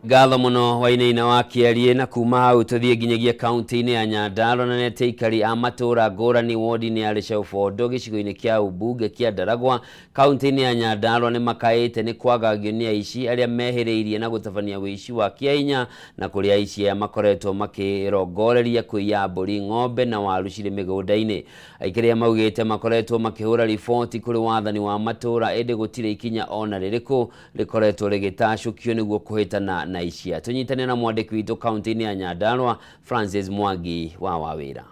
Speaker 1: Ngatho muno Wainaina wa Kĩarie na kuma hau tũthiĩ nginyagia kaunti-inĩ ya Nyandarua na nĩ atĩ aikari a matũũra ngũrani wodi-inĩ ya Rĩcaũ gĩcigo-inĩ kĩa ũmbunge kĩa Ndaragwa kaunti-inĩ ya Nyandarua nĩ makaĩte nĩ kwagagio nĩ aici arĩa mehĩrĩirie na gũtabania ũici wa kĩahinya na kũrĩa aici aya makoretwo makĩrongoreria kũiya mbũri, ng'ombe na waru cirĩ mĩgũnda-inĩ. Aikari aya maugĩte makoretwo makĩhũra riboti kũrĩ wathani wa matũũra ĩndĩ gũtirĩ ikinya ona rĩrĩkũ rĩkoretwo rĩgĩtacũkio nĩguo kũhĩtana na aici aya. Tũnyitane na mwandĩki witũ kaunti-inĩ ya Nyandarua Francis Mwangi wa Wawĩra.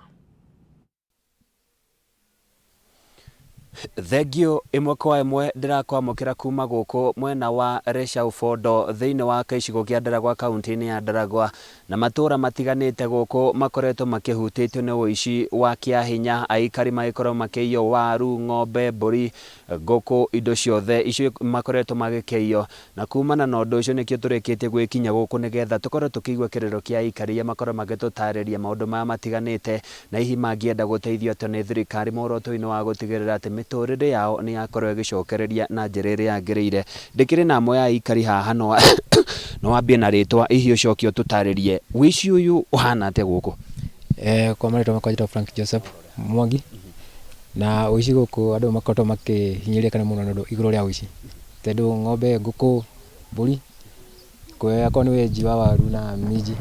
Speaker 9: Thengio ĩmwe kwa ĩmwe ndĩrakwamũkĩra kuma gũkũ mwena wa Rĩcaũ Bondo thĩinĩ wa gĩcigo kĩa Ndaragwa kaunti-inĩ ya Ndaragwa na matũra matiganĩte gũkũ makoretwo makĩhutĩtio nĩ ũici wa kĩahinya aikari magĩkorwo makĩiywo waru, ng'ombe, mbũri, ngũkũ, indo ciothe icio makoretwo magĩkĩiywo na kumana na ũndũ ũcio nĩkĩo tũrĩkĩtie gwĩkinya gũkũ nĩgetha tũkorwo tũkĩigua kĩrĩro kĩa aikari arĩa makorwo magĩtũtarĩria maũndũ maya matiganĩte na hihi mangĩenda gũteithio atĩa nĩ thirikari muoroto-inĩ wa gũtigĩrĩra atĩ mĩtũrĩre yao nĩ yakorwo ĩgĩcokereria na njĩra ĩrĩa yagĩrĩire. Ndĩkĩrĩ na amwe a aikari haha no no wambie na rĩtwa hihi ũcoke ũtũtarĩrie ũici ũyũ ũhana atĩa gũkũ?
Speaker 10: Kwa marĩtwa makwa njĩtagwo Frank Joseph Mwangi na ũici gũkũ andũ makoretwo makĩhinyĩrĩrĩka mũno nĩ ũndũ igũrũ rĩa ũici tondũ ng'ombe, ngũkũ, mbũri, akorwo nĩ wenji wa waru na minji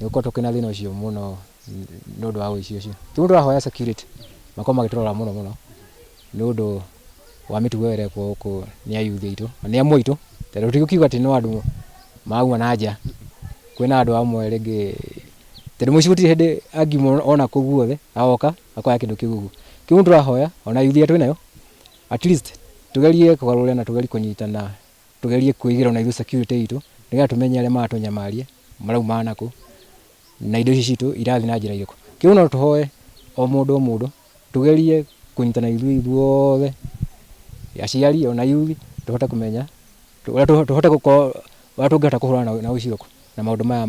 Speaker 10: nĩ gũkoretwo kwĩna thĩna ũcio mũno nĩ ũndũ wa ũici ũcio. Rĩu tũrahoya security makorwo magĩtũrora mũno mũno nĩ ũndũ wa mĩtugo ĩrĩa ĩrekwo gũkũ nĩ ayuthi aitũ na nĩ amwe aitũ tondũ tũtigũkiuga atĩ no andũ mauma na nja, kwĩna andũ amwe rĩngĩ tondũ mũici gũtirĩ hĩndĩ angiuma ona kũ guothe agoka akoya kĩndũ kĩu ũguo. Kĩu tũrahoya ona yuthi ĩrĩa twĩnayo at least tugerie kũgarũrĩra na tugerie kũnyitana tugerie kwĩigĩra ona ithuĩ security itũ nĩgetha tũmenye arĩa maratũnyamaria marauma nakũ na indo ici citũ irathiĩ na njĩra ĩrĩkũ. Kĩu no tũhoe o mũndũ o mũndũ tugerie kũnyitana ithuĩ ithuothe aciari ona yuthi tũhote kũmenya ũrĩa tũhote gũkorwo ũrĩa tũngĩhota kũhũrana na ũici gũkũ na maũndũ maya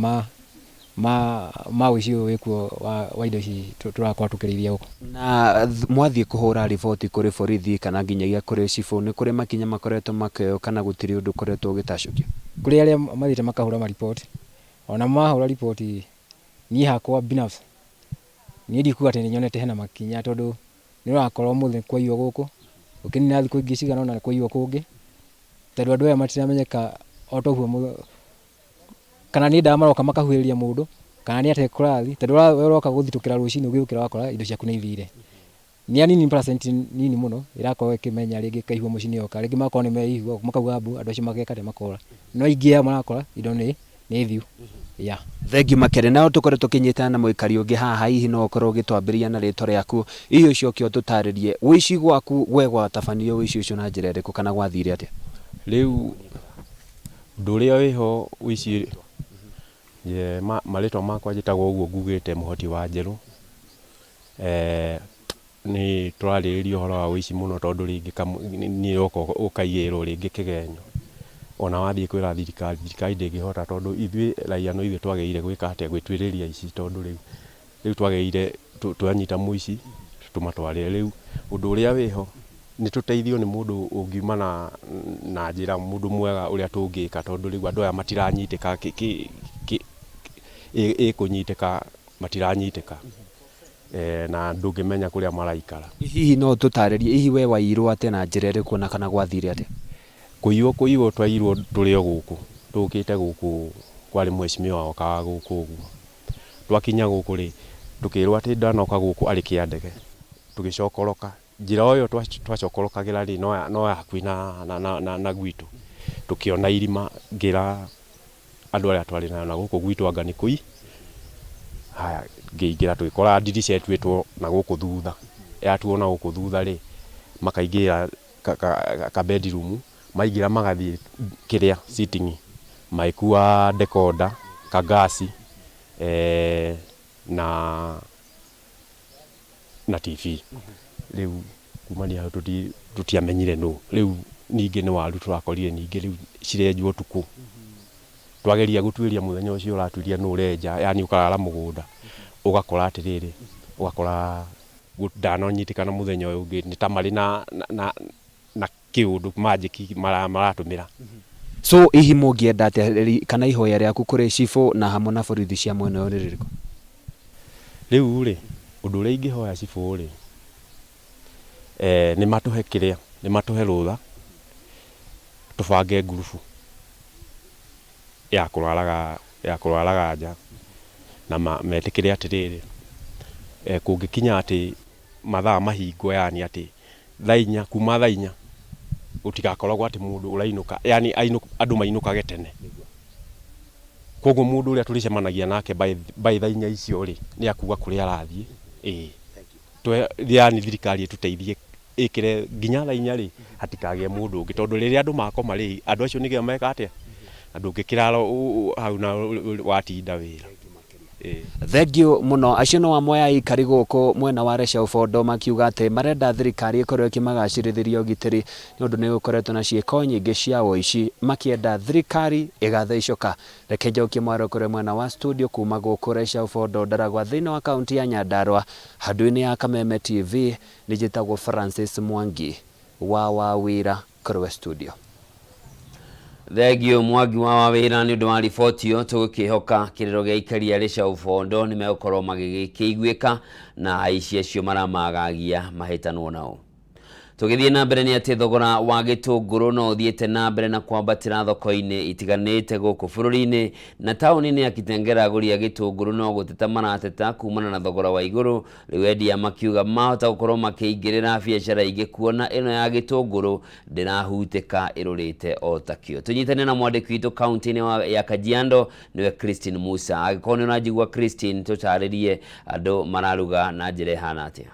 Speaker 10: ma ũici ũyũ wĩkuo wa indo ici tũrakorwo tũkĩrĩithia gũkũ.
Speaker 9: Na mwathiĩ kũhũra riboti kũrĩ borithi kana nginyagia kũrĩ cibũ nĩ kũrĩ makinya makoretwo makĩoywo kana gũtirĩ ũndũ ũkoretwo ũgĩtacũkio?
Speaker 10: Kũrĩ arĩa mathiĩte makahũra mariboti ona mahũra riboti niĩ hakwa binafsi niĩ ndikuga atĩ nĩnyonete hena makinya tondũ nĩ ũrakora ũmũthĩ kwaiywo gũkũ ũkĩnina thikũ ingĩ cigana ũna kwaiywo kũngĩ tondũ andũ aya matiramenyeka o ta ũguo kana nĩ ndawa maroka makahuhĩrĩria mũndũ kana nĩ atĩa kũrathiĩ tondũ we ũroka gũthitũkĩra rũcinĩ ũgĩũkĩra wakora indo ciaku nĩ ithire. Nĩ anini percent nini mũno ĩrakorwo ĩkĩmenya rĩngĩ ĩkaihwo mũciĩ nĩyoka rĩngĩ magakorwo nĩ meihwo makauga mbu andũ acio mageka atĩa makora no aingĩ ao marakora indo nĩ thiu. Yeah.
Speaker 9: Thengiũ makĩria no tũkorwo tũkĩnyitana na mũikari ũngĩ haha hihi no ũkorwo ũgĩtwambĩrĩria na rĩtwa rĩaku hihi ũcoke ũtũtarĩrie ũici gwaku we gwatabanio ũici ũcio na njĩra ĩrĩkũ kana gwathire atĩa?
Speaker 11: Rĩu ũndũ ũrĩa wĩho ũici marĩtwa makwa njĩtagwo ũguo ngugĩte mũhoti wa Njerũ. Nĩ tũrarĩrĩria ũhoro wa ũici mũno tondũ rĩngĩ nĩ ũroka ũkaiyĩrwo rĩngĩ kĩgenyo ona wathiĩ kwĩra thirikari, thirikari ndĩngĩhota tondũ ithuĩ raia no ithuĩ twagĩrĩire gwĩka atĩa gwĩtuĩrĩria aici tondũ rĩu twagĩrĩire twanyita mũici tũmatwarĩre. Rĩu ũndũ ũrĩa wĩho nĩ tũteithio nĩ mũndũ ũngiuma na njĩra mũndũ mwega ũrĩa tũngĩka tondũ rĩu andũ aya matiranyitĩka ĩkũnyitĩka matiranyitĩka na ndũngĩmenya kũrĩa maraikara.
Speaker 9: Hihi no ũtũtarĩrie hihi we waiyirwo atĩa na njĩra ĩrĩkũ na kana gwathire atĩa?
Speaker 11: Kũiywo twaiyirwo tũrĩ o gũkũ tũkĩte gũkũ Kwarĩ mheshimiwa wokaga gũkũ ũguo. Twakinya gũkũ rĩ, tũkĩrwo atĩ ndanoka gũkũ arĩ kĩandege. Tũgĩcokoroka. Njĩra o ĩyo twacokorokagĩra rĩ, no ya hakuhĩ na gwitũ. Tũkĩona irima, ngĩra andũ arĩa twarĩ nao na gũkũ gwitũ anga nĩ kũi. Haya, ngĩingĩra tũgĩkora ndirica ĩtuĩtwo na gũkũ thutha. Yatuo na gũkũ thutha rĩ, makaingĩra ka bedroom, maingĩra magathiĩ kĩrĩa sitting, magĩkua decoder, kagasi na na TV. Rĩu kumania hau tũtiamenyire nũ. Rĩu ningĩ nĩ waru tũrakorire ningĩ rĩu cirenjwo ũtukũ. Twageria gũtuĩria mũthenya ũcio ũratuĩria nũ ũrenja, yani ũkarara mũgũnda, ũgakora atĩrĩrĩ, ũgakora ndananyitĩkana mũthenya ũyũ ũngĩ, nĩ ta marĩ na kĩũndũ magic maratũmĩra.
Speaker 9: So hihi mũngĩenda atĩa kana ihoya rĩaku kũrĩ cibũ na hamwe na borithi cia mwena ũyũ nĩ rĩrĩkũ?
Speaker 11: Rĩu rĩ, ũndũ ũrĩa ingĩhoya cibũ rĩ, nĩ matũhe kĩrĩa, nĩ matũhe rũtha tũbange ngurubu ya kũraraga nja na metĩkĩre atĩrĩrĩ, kũngĩkinya atĩ mathaa mahingwo yani atĩ thaa inya, kuma thaa inya gũtigakoragwo atĩ mũndũ ũrainũka, yani andũ mainũkage tene. Koguo mũndũ ũrĩa tũrĩcemanagia nake by thaa inya icio rĩ, nĩ akuga kũrĩa arathiĩ, ĩĩ. Yani thirikari ĩtũteithie ĩkĩre nginya thaa inya rĩ, hatikagĩe mũndũ ũngĩ, tondũ rĩrĩa andũ makoma rĩ, andũ acio nĩkĩo meka atĩa, na ndũngĩkĩrara hau na watinda wĩra.
Speaker 9: Thengiũ mũno. Acio no amwe a aikari gũkũ mwena wa Resha Ubondo makiuga atĩ marenda thirikari ĩkorwo ĩkĩmagacĩrithĩria ũgitĩri nĩ ũndũ nĩ gũkoretwo na ciĩko nyingĩ cia ũici makĩenda thirikari ĩgathe icoka. Reke njokie mwaro kũrĩ mwena wa studio kuma gũkũ Resha Ubondo Ndaragwa thĩinĩ wa kaunti ya Nyandarua handũ-inĩ ya Kameme TV nĩ njĩtagwo Francis Mwangi wa Wawira kũrĩ we studio.
Speaker 1: Thengio Mwangi wa Wawira nĩ ũndũ wa riboti ĩyo. Tũgũkĩhoka kĩrĩro gĩa aikari a Rĩca Ũbondo nĩ megũkorwo magĩgĩkĩiguĩka na aici acio maramagagia mahĩtanwo nao. Tũgĩthiĩ na mbere nĩ atĩ thogora wa gĩtũngũrũ no ũthiĩte na mbere na kwambatĩra thoko-inĩ itiganĩte gũkũ bũrũri-inĩ na taũni-inĩ ya Kitengela agũri a gĩtũngũrũ no gũteta marateta kumana na thogora wa igũrũ. Rĩu endia makiuga mahota gũkorwo makĩingĩrĩra biacara ingĩ kuona ĩno ya gĩtũngũrũ ndĩrahutĩka ĩrũrĩte o takĩo. Tũnyitane na mwandĩki witũ kaunti-inĩ ya Kajiado nĩwe Christine Musa. Angĩkorwo nĩ ũranjigua Christine, tũtarĩrie andũ mararuga na njĩra ĩhana atĩa.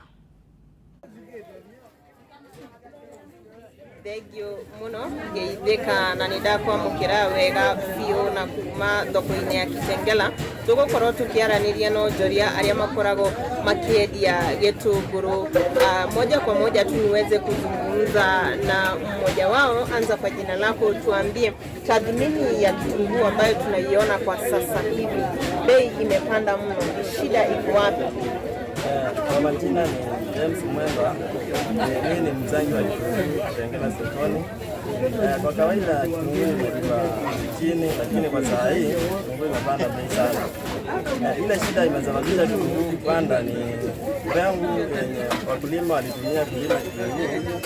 Speaker 5: Thengio mũno ngeithĩka na nĩ ndakwamũkĩra wega biũ na kuma thoko-inĩ ya Kitengela. Tũgũkorwo tũkĩaranĩria na onjoria arĩa makoragwo makĩendia gĩtũngũrũ. Moja kwa moja tu niweze kuzungumza na mmoja wao. Anza kwa jina lako, tuambie tathmini ya kitunguu ambayo tunaiona kwa sasa hivi, bei imepanda mno, shida iko wapi?
Speaker 13: Kwa majina ni James Mwendwa. Mimi ni mzangi wa kitunguu Kitengela sokoni. Kwa kawaida kitunguu imekuwa chini, lakini kwa saa hii kitunguu imepanda bei sana. Ile shida imesababisha kitunguu kupanda ni mbegu yenye wakulima walitumia kulima kitunguu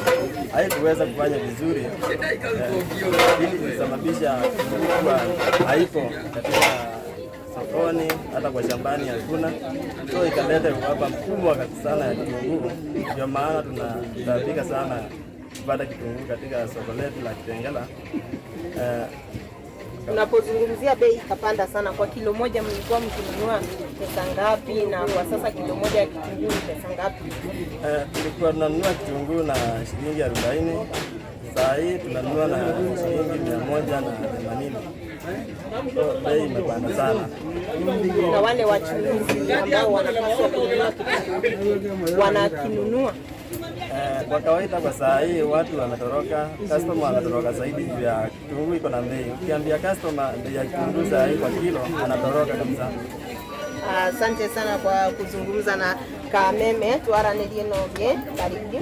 Speaker 13: haikuweza kufanya vizuri. Ili ilisababisha kitunguu kuwa haipo katika sokoni, hata kwa shambani hakuna. So ikaleta uhaba mkubwa sana ya kitunguu. Ndio maana tunataabika sana kupata kitunguu katika soko letu la Kitengela.
Speaker 5: Unapozungumzia bei ikapanda sana, kwa kilo moja mlikuwa mkinunua pesa ngapi, na kwa sasa kilo moja ya kitunguu ni pesa ngapi?
Speaker 13: Tulikuwa tunanunua kitunguu na shilingi 40, saa hii tunanunua na shilingi 180. So bei imepanda sana.
Speaker 5: Na wale wachuuzi ambao wanapaswa kununua kitunguu wanakinunua?
Speaker 13: Kwa kawaida kwa saa hii watu wanatoroka, customer wanatoroka zaidi juu ya kitunguu iko na bei. Ukiambia customer bei ya kitunguu saa hii kwa kilo, anatoroka kabisa.
Speaker 5: Asante sana kwa kuzungumza na Kameme, twaranirie noge karibu.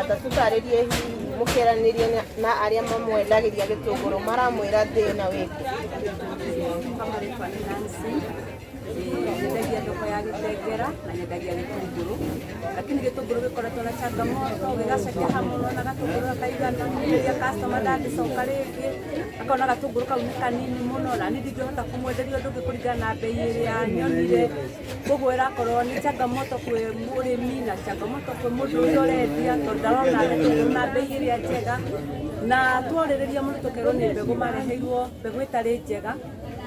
Speaker 5: Tatutaririe hihi mukeranirie na aria mamwendagiria gitunguru maramwira thina wiki.
Speaker 14: Kama naitwa Nancy, Nyendagia thoko ya Gĩtengera na nyendagia gĩtũngũrũ, lakini gĩtũngũrũ gĩkoretwo na changamoto, gĩgacekeha mũno na gatũngũrũ gakaigana rĩrĩa customer ndangĩcoka rĩngĩ, akona gatũngũrũ kau nĩ kanini mũno na niĩ ndingĩhota kũmwenderia ũndũ ũngĩ kũringana na mbei ĩrĩa nyonire. Koguo ĩrakorwo nĩ changamoto kwĩ mũrĩmi na changamoto kwĩ mũndũ ũrĩa ũrendia tondũ ndarona gĩtũngũrũ na mbei ĩrĩa njega. Na tworĩrĩria mũno tũkerwo nĩ mbegũ mareheirwo mbegũ ĩtarĩ njega.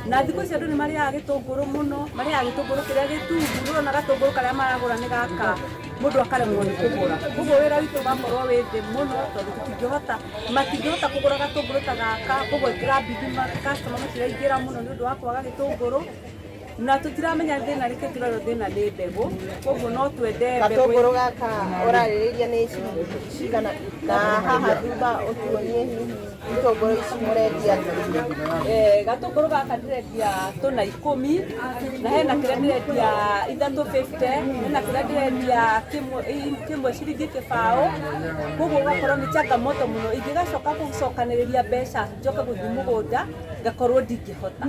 Speaker 14: Na thikũ ici andũ nĩ marĩaga gĩtũngũrũ mũno, marĩaga gĩtũngũrũ kĩrĩa gĩtungu, rĩu ona gatũngũrũ karĩa maragũra nĩ gaka mũndũ akaremwo nĩ kũgũra. Koguo wĩra witũ ũgakorwo wĩ thĩ mũno tondũ tũtingĩhota, matingĩhota kũgũra gatũngũrũ ta gaka, koguo ĩrabidi customer matiraingĩra mũno nĩ ũndũ wa kwaga gĩtũngũrũ. Na tũtiramenya thĩna nĩkĩ, tũrerwo thĩna nĩ mbegũ, koguo no twende mbegũ.
Speaker 5: Gatũngũrũ gaka ũrarĩrĩria nĩ ciringi cigana na haha thutha ũtuonie hihi itũngũrũ ici mũrendia atĩa?
Speaker 14: Gatũngũrũ gaka ndĩrendia tũna ikũmi, na hena kĩrĩa ndĩrendia 3.50, hena kĩrĩa ndĩrendia kĩmwe ciringi kĩbaũ, koguo ũgakorwo nĩ changamoto mũno. Ingĩgacoka gũcokanĩrĩria mbeca njoke gũthiĩ mũgũnda, ngakorwo ndingĩhota.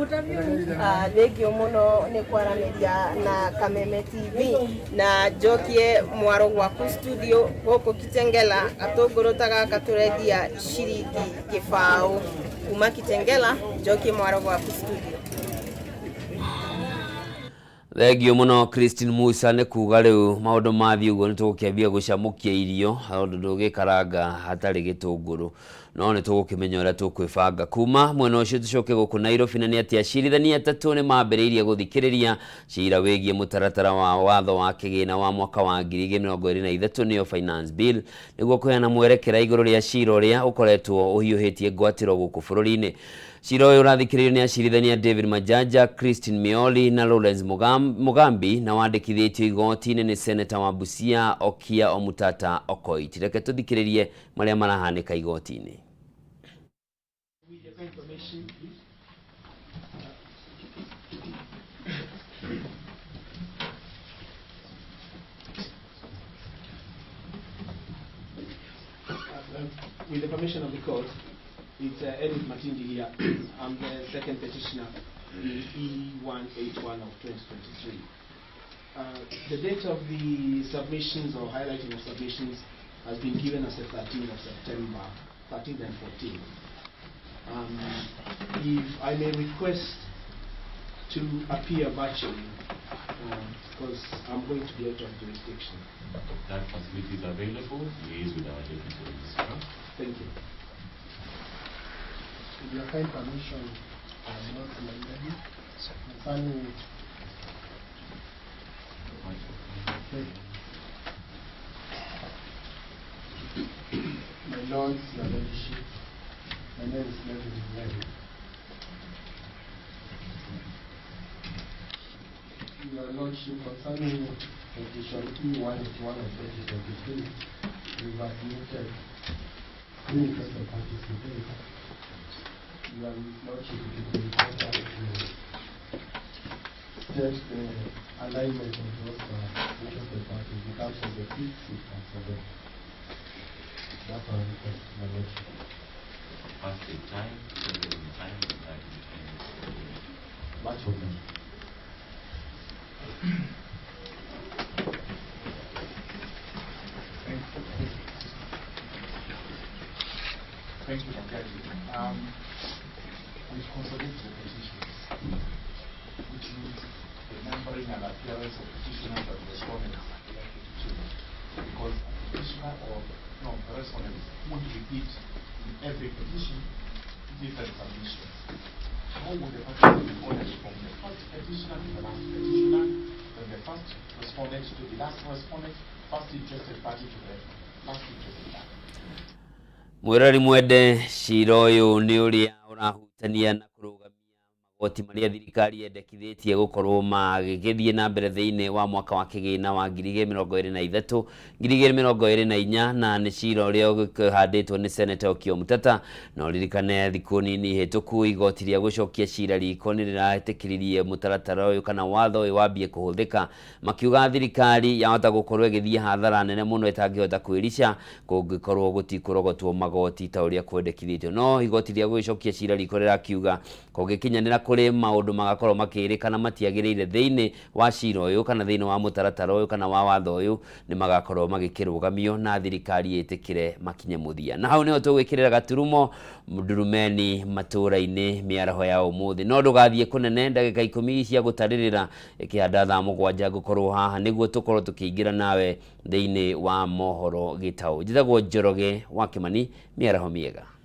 Speaker 5: Thengiũ mũno nĩ kwaranĩria na Kameme TV na njokie mwaro gwaku studio gũkũ Kitengela. Gatũngũrũ ta gaka tũrendia ciringi kĩbaũ. Kuma Kitengela njokie mwaro gwaku studio.
Speaker 1: Thengio mũno Christine Musa nĩ kuga rĩu maũndũ mathiĩ ũguo nĩ tũgũkĩambia gũcamũkia irio tondũ ndũgĩkaranga hatarĩ gĩtũngũrũ, no nĩ tũgũkĩmenya ũrĩa tũkwĩbanga kuma mwena ũcio. Tũcoke gũkũ Nairobi, na nĩ atĩ acirithania atatũ nĩ mambĩrĩirie gũthikĩrĩria cira wĩgiĩ mũtaratara wa watho wa kĩgĩna wa mwaka wa 2023, nĩyo Finance Bill, nĩguo kũheana mwerekera igũrũ rĩa cira ũrĩa ũkoretwo ũhiũhĩtie ngwatĩro gũkũ bũrũri-inĩ. Cira ũyũ ũrathikĩrĩrio nĩ acirithania David Majanja, Christine Mioli na Lawrence Mugambi, na wandĩkithĩtio igoti-inĩ nĩ seneta wa Busia Okiya Omutata Okoit. Reke tũthikĩrĩrie marĩa marahanĩka igoti-inĩ.
Speaker 15: With the permission of the court, it's Edith Matindi here. I'm the second petitioner in E181 of 2023. The date of the submissions or highlighting of submissions has been given as the 13th of September, 13th and 14th. If I may request to appear virtually, because I'm going to be out of jurisdiction.
Speaker 17: That facility is available. Liaise with our deputy registrar.
Speaker 15: Thank you.
Speaker 18: With your kind permission, I'm not Nairobi. Concerning my lords, your ladyship, my name is Melvin Mary. Your lordship, concerning petition E181 of 2023, we have admitted three interested parties today. Your lordship, it is important to state the alignment of those interested parties in terms of the 5th, 6th, and 7th. That's our request, my lordship.
Speaker 17: First the time, second the time, and third the time.
Speaker 18: Much of them.
Speaker 19: Thank you. Thank you, Mwangaji. We've consolidated the petitions, which means the numbering and appearance of petitioners and respondents are likely to change, because a petitioner or no, the respondents would repeat in every petition different submissions. How would the parties be ordered from the first petitioner to the last petitioner, then the first respondent to the last respondent, first interested party to the last interested party?
Speaker 1: Mwĩrori mwende, cira ũyũ nĩ ũrĩa ũrahutania na kũrũgamia magoti marĩa thirikari yendekithĩtie gũkorwo magĩgĩthiĩ na mbere thĩinĩ wa mwaka wa kĩgĩna wa 2023 2024, na nĩ cira ũrĩa ũkĩhandĩtwo nĩ Seneta Okiya Omtatah. Na ũririkane thikũ nini hĩtũku igoti rĩa gũcokia cira riko nĩ rĩrahetũkĩririe mũtaratara ũyũ kana watho ũyũ wambie kũhũthĩka, makiuga thirikari yahota gũkorwo ĩgĩthiĩ hathara nene mũno ĩtangĩhota kwĩrica kũngĩkorwo gũtikũrogotwo magoti ta ũrĩa kwendekithĩtio. No igoti rĩa gũgĩcokia cira riko rĩrakiuga kũngĩkinyanĩra kũrĩ kũrĩ maũndũ magakorwo makĩrĩkana matiagĩrĩire thĩinĩ wa cira ũyũ kana thĩinĩ wa mũtaratara ũyũ kana wa watho ũyũ, nĩ magakorwo magĩkĩrũgamio na thirikari ĩtĩkĩre makinye mũthia. Na hau nĩho tũgwĩkĩrĩra gaturumo ndurumeni matũra-inĩ mĩaraho ya ũmũthĩ. No ndũgathiĩ kũnene, ndagĩka ikũmi cia gũtarĩrĩra ĩkĩhanda thaa mũgwanja ngũkorwo haha nĩguo tũkorwo tũkĩingĩra nawe thĩinĩ wa mohoro gĩtaũ. Njĩtagwo Njoroge wa Kĩmani, mĩaraho mĩega.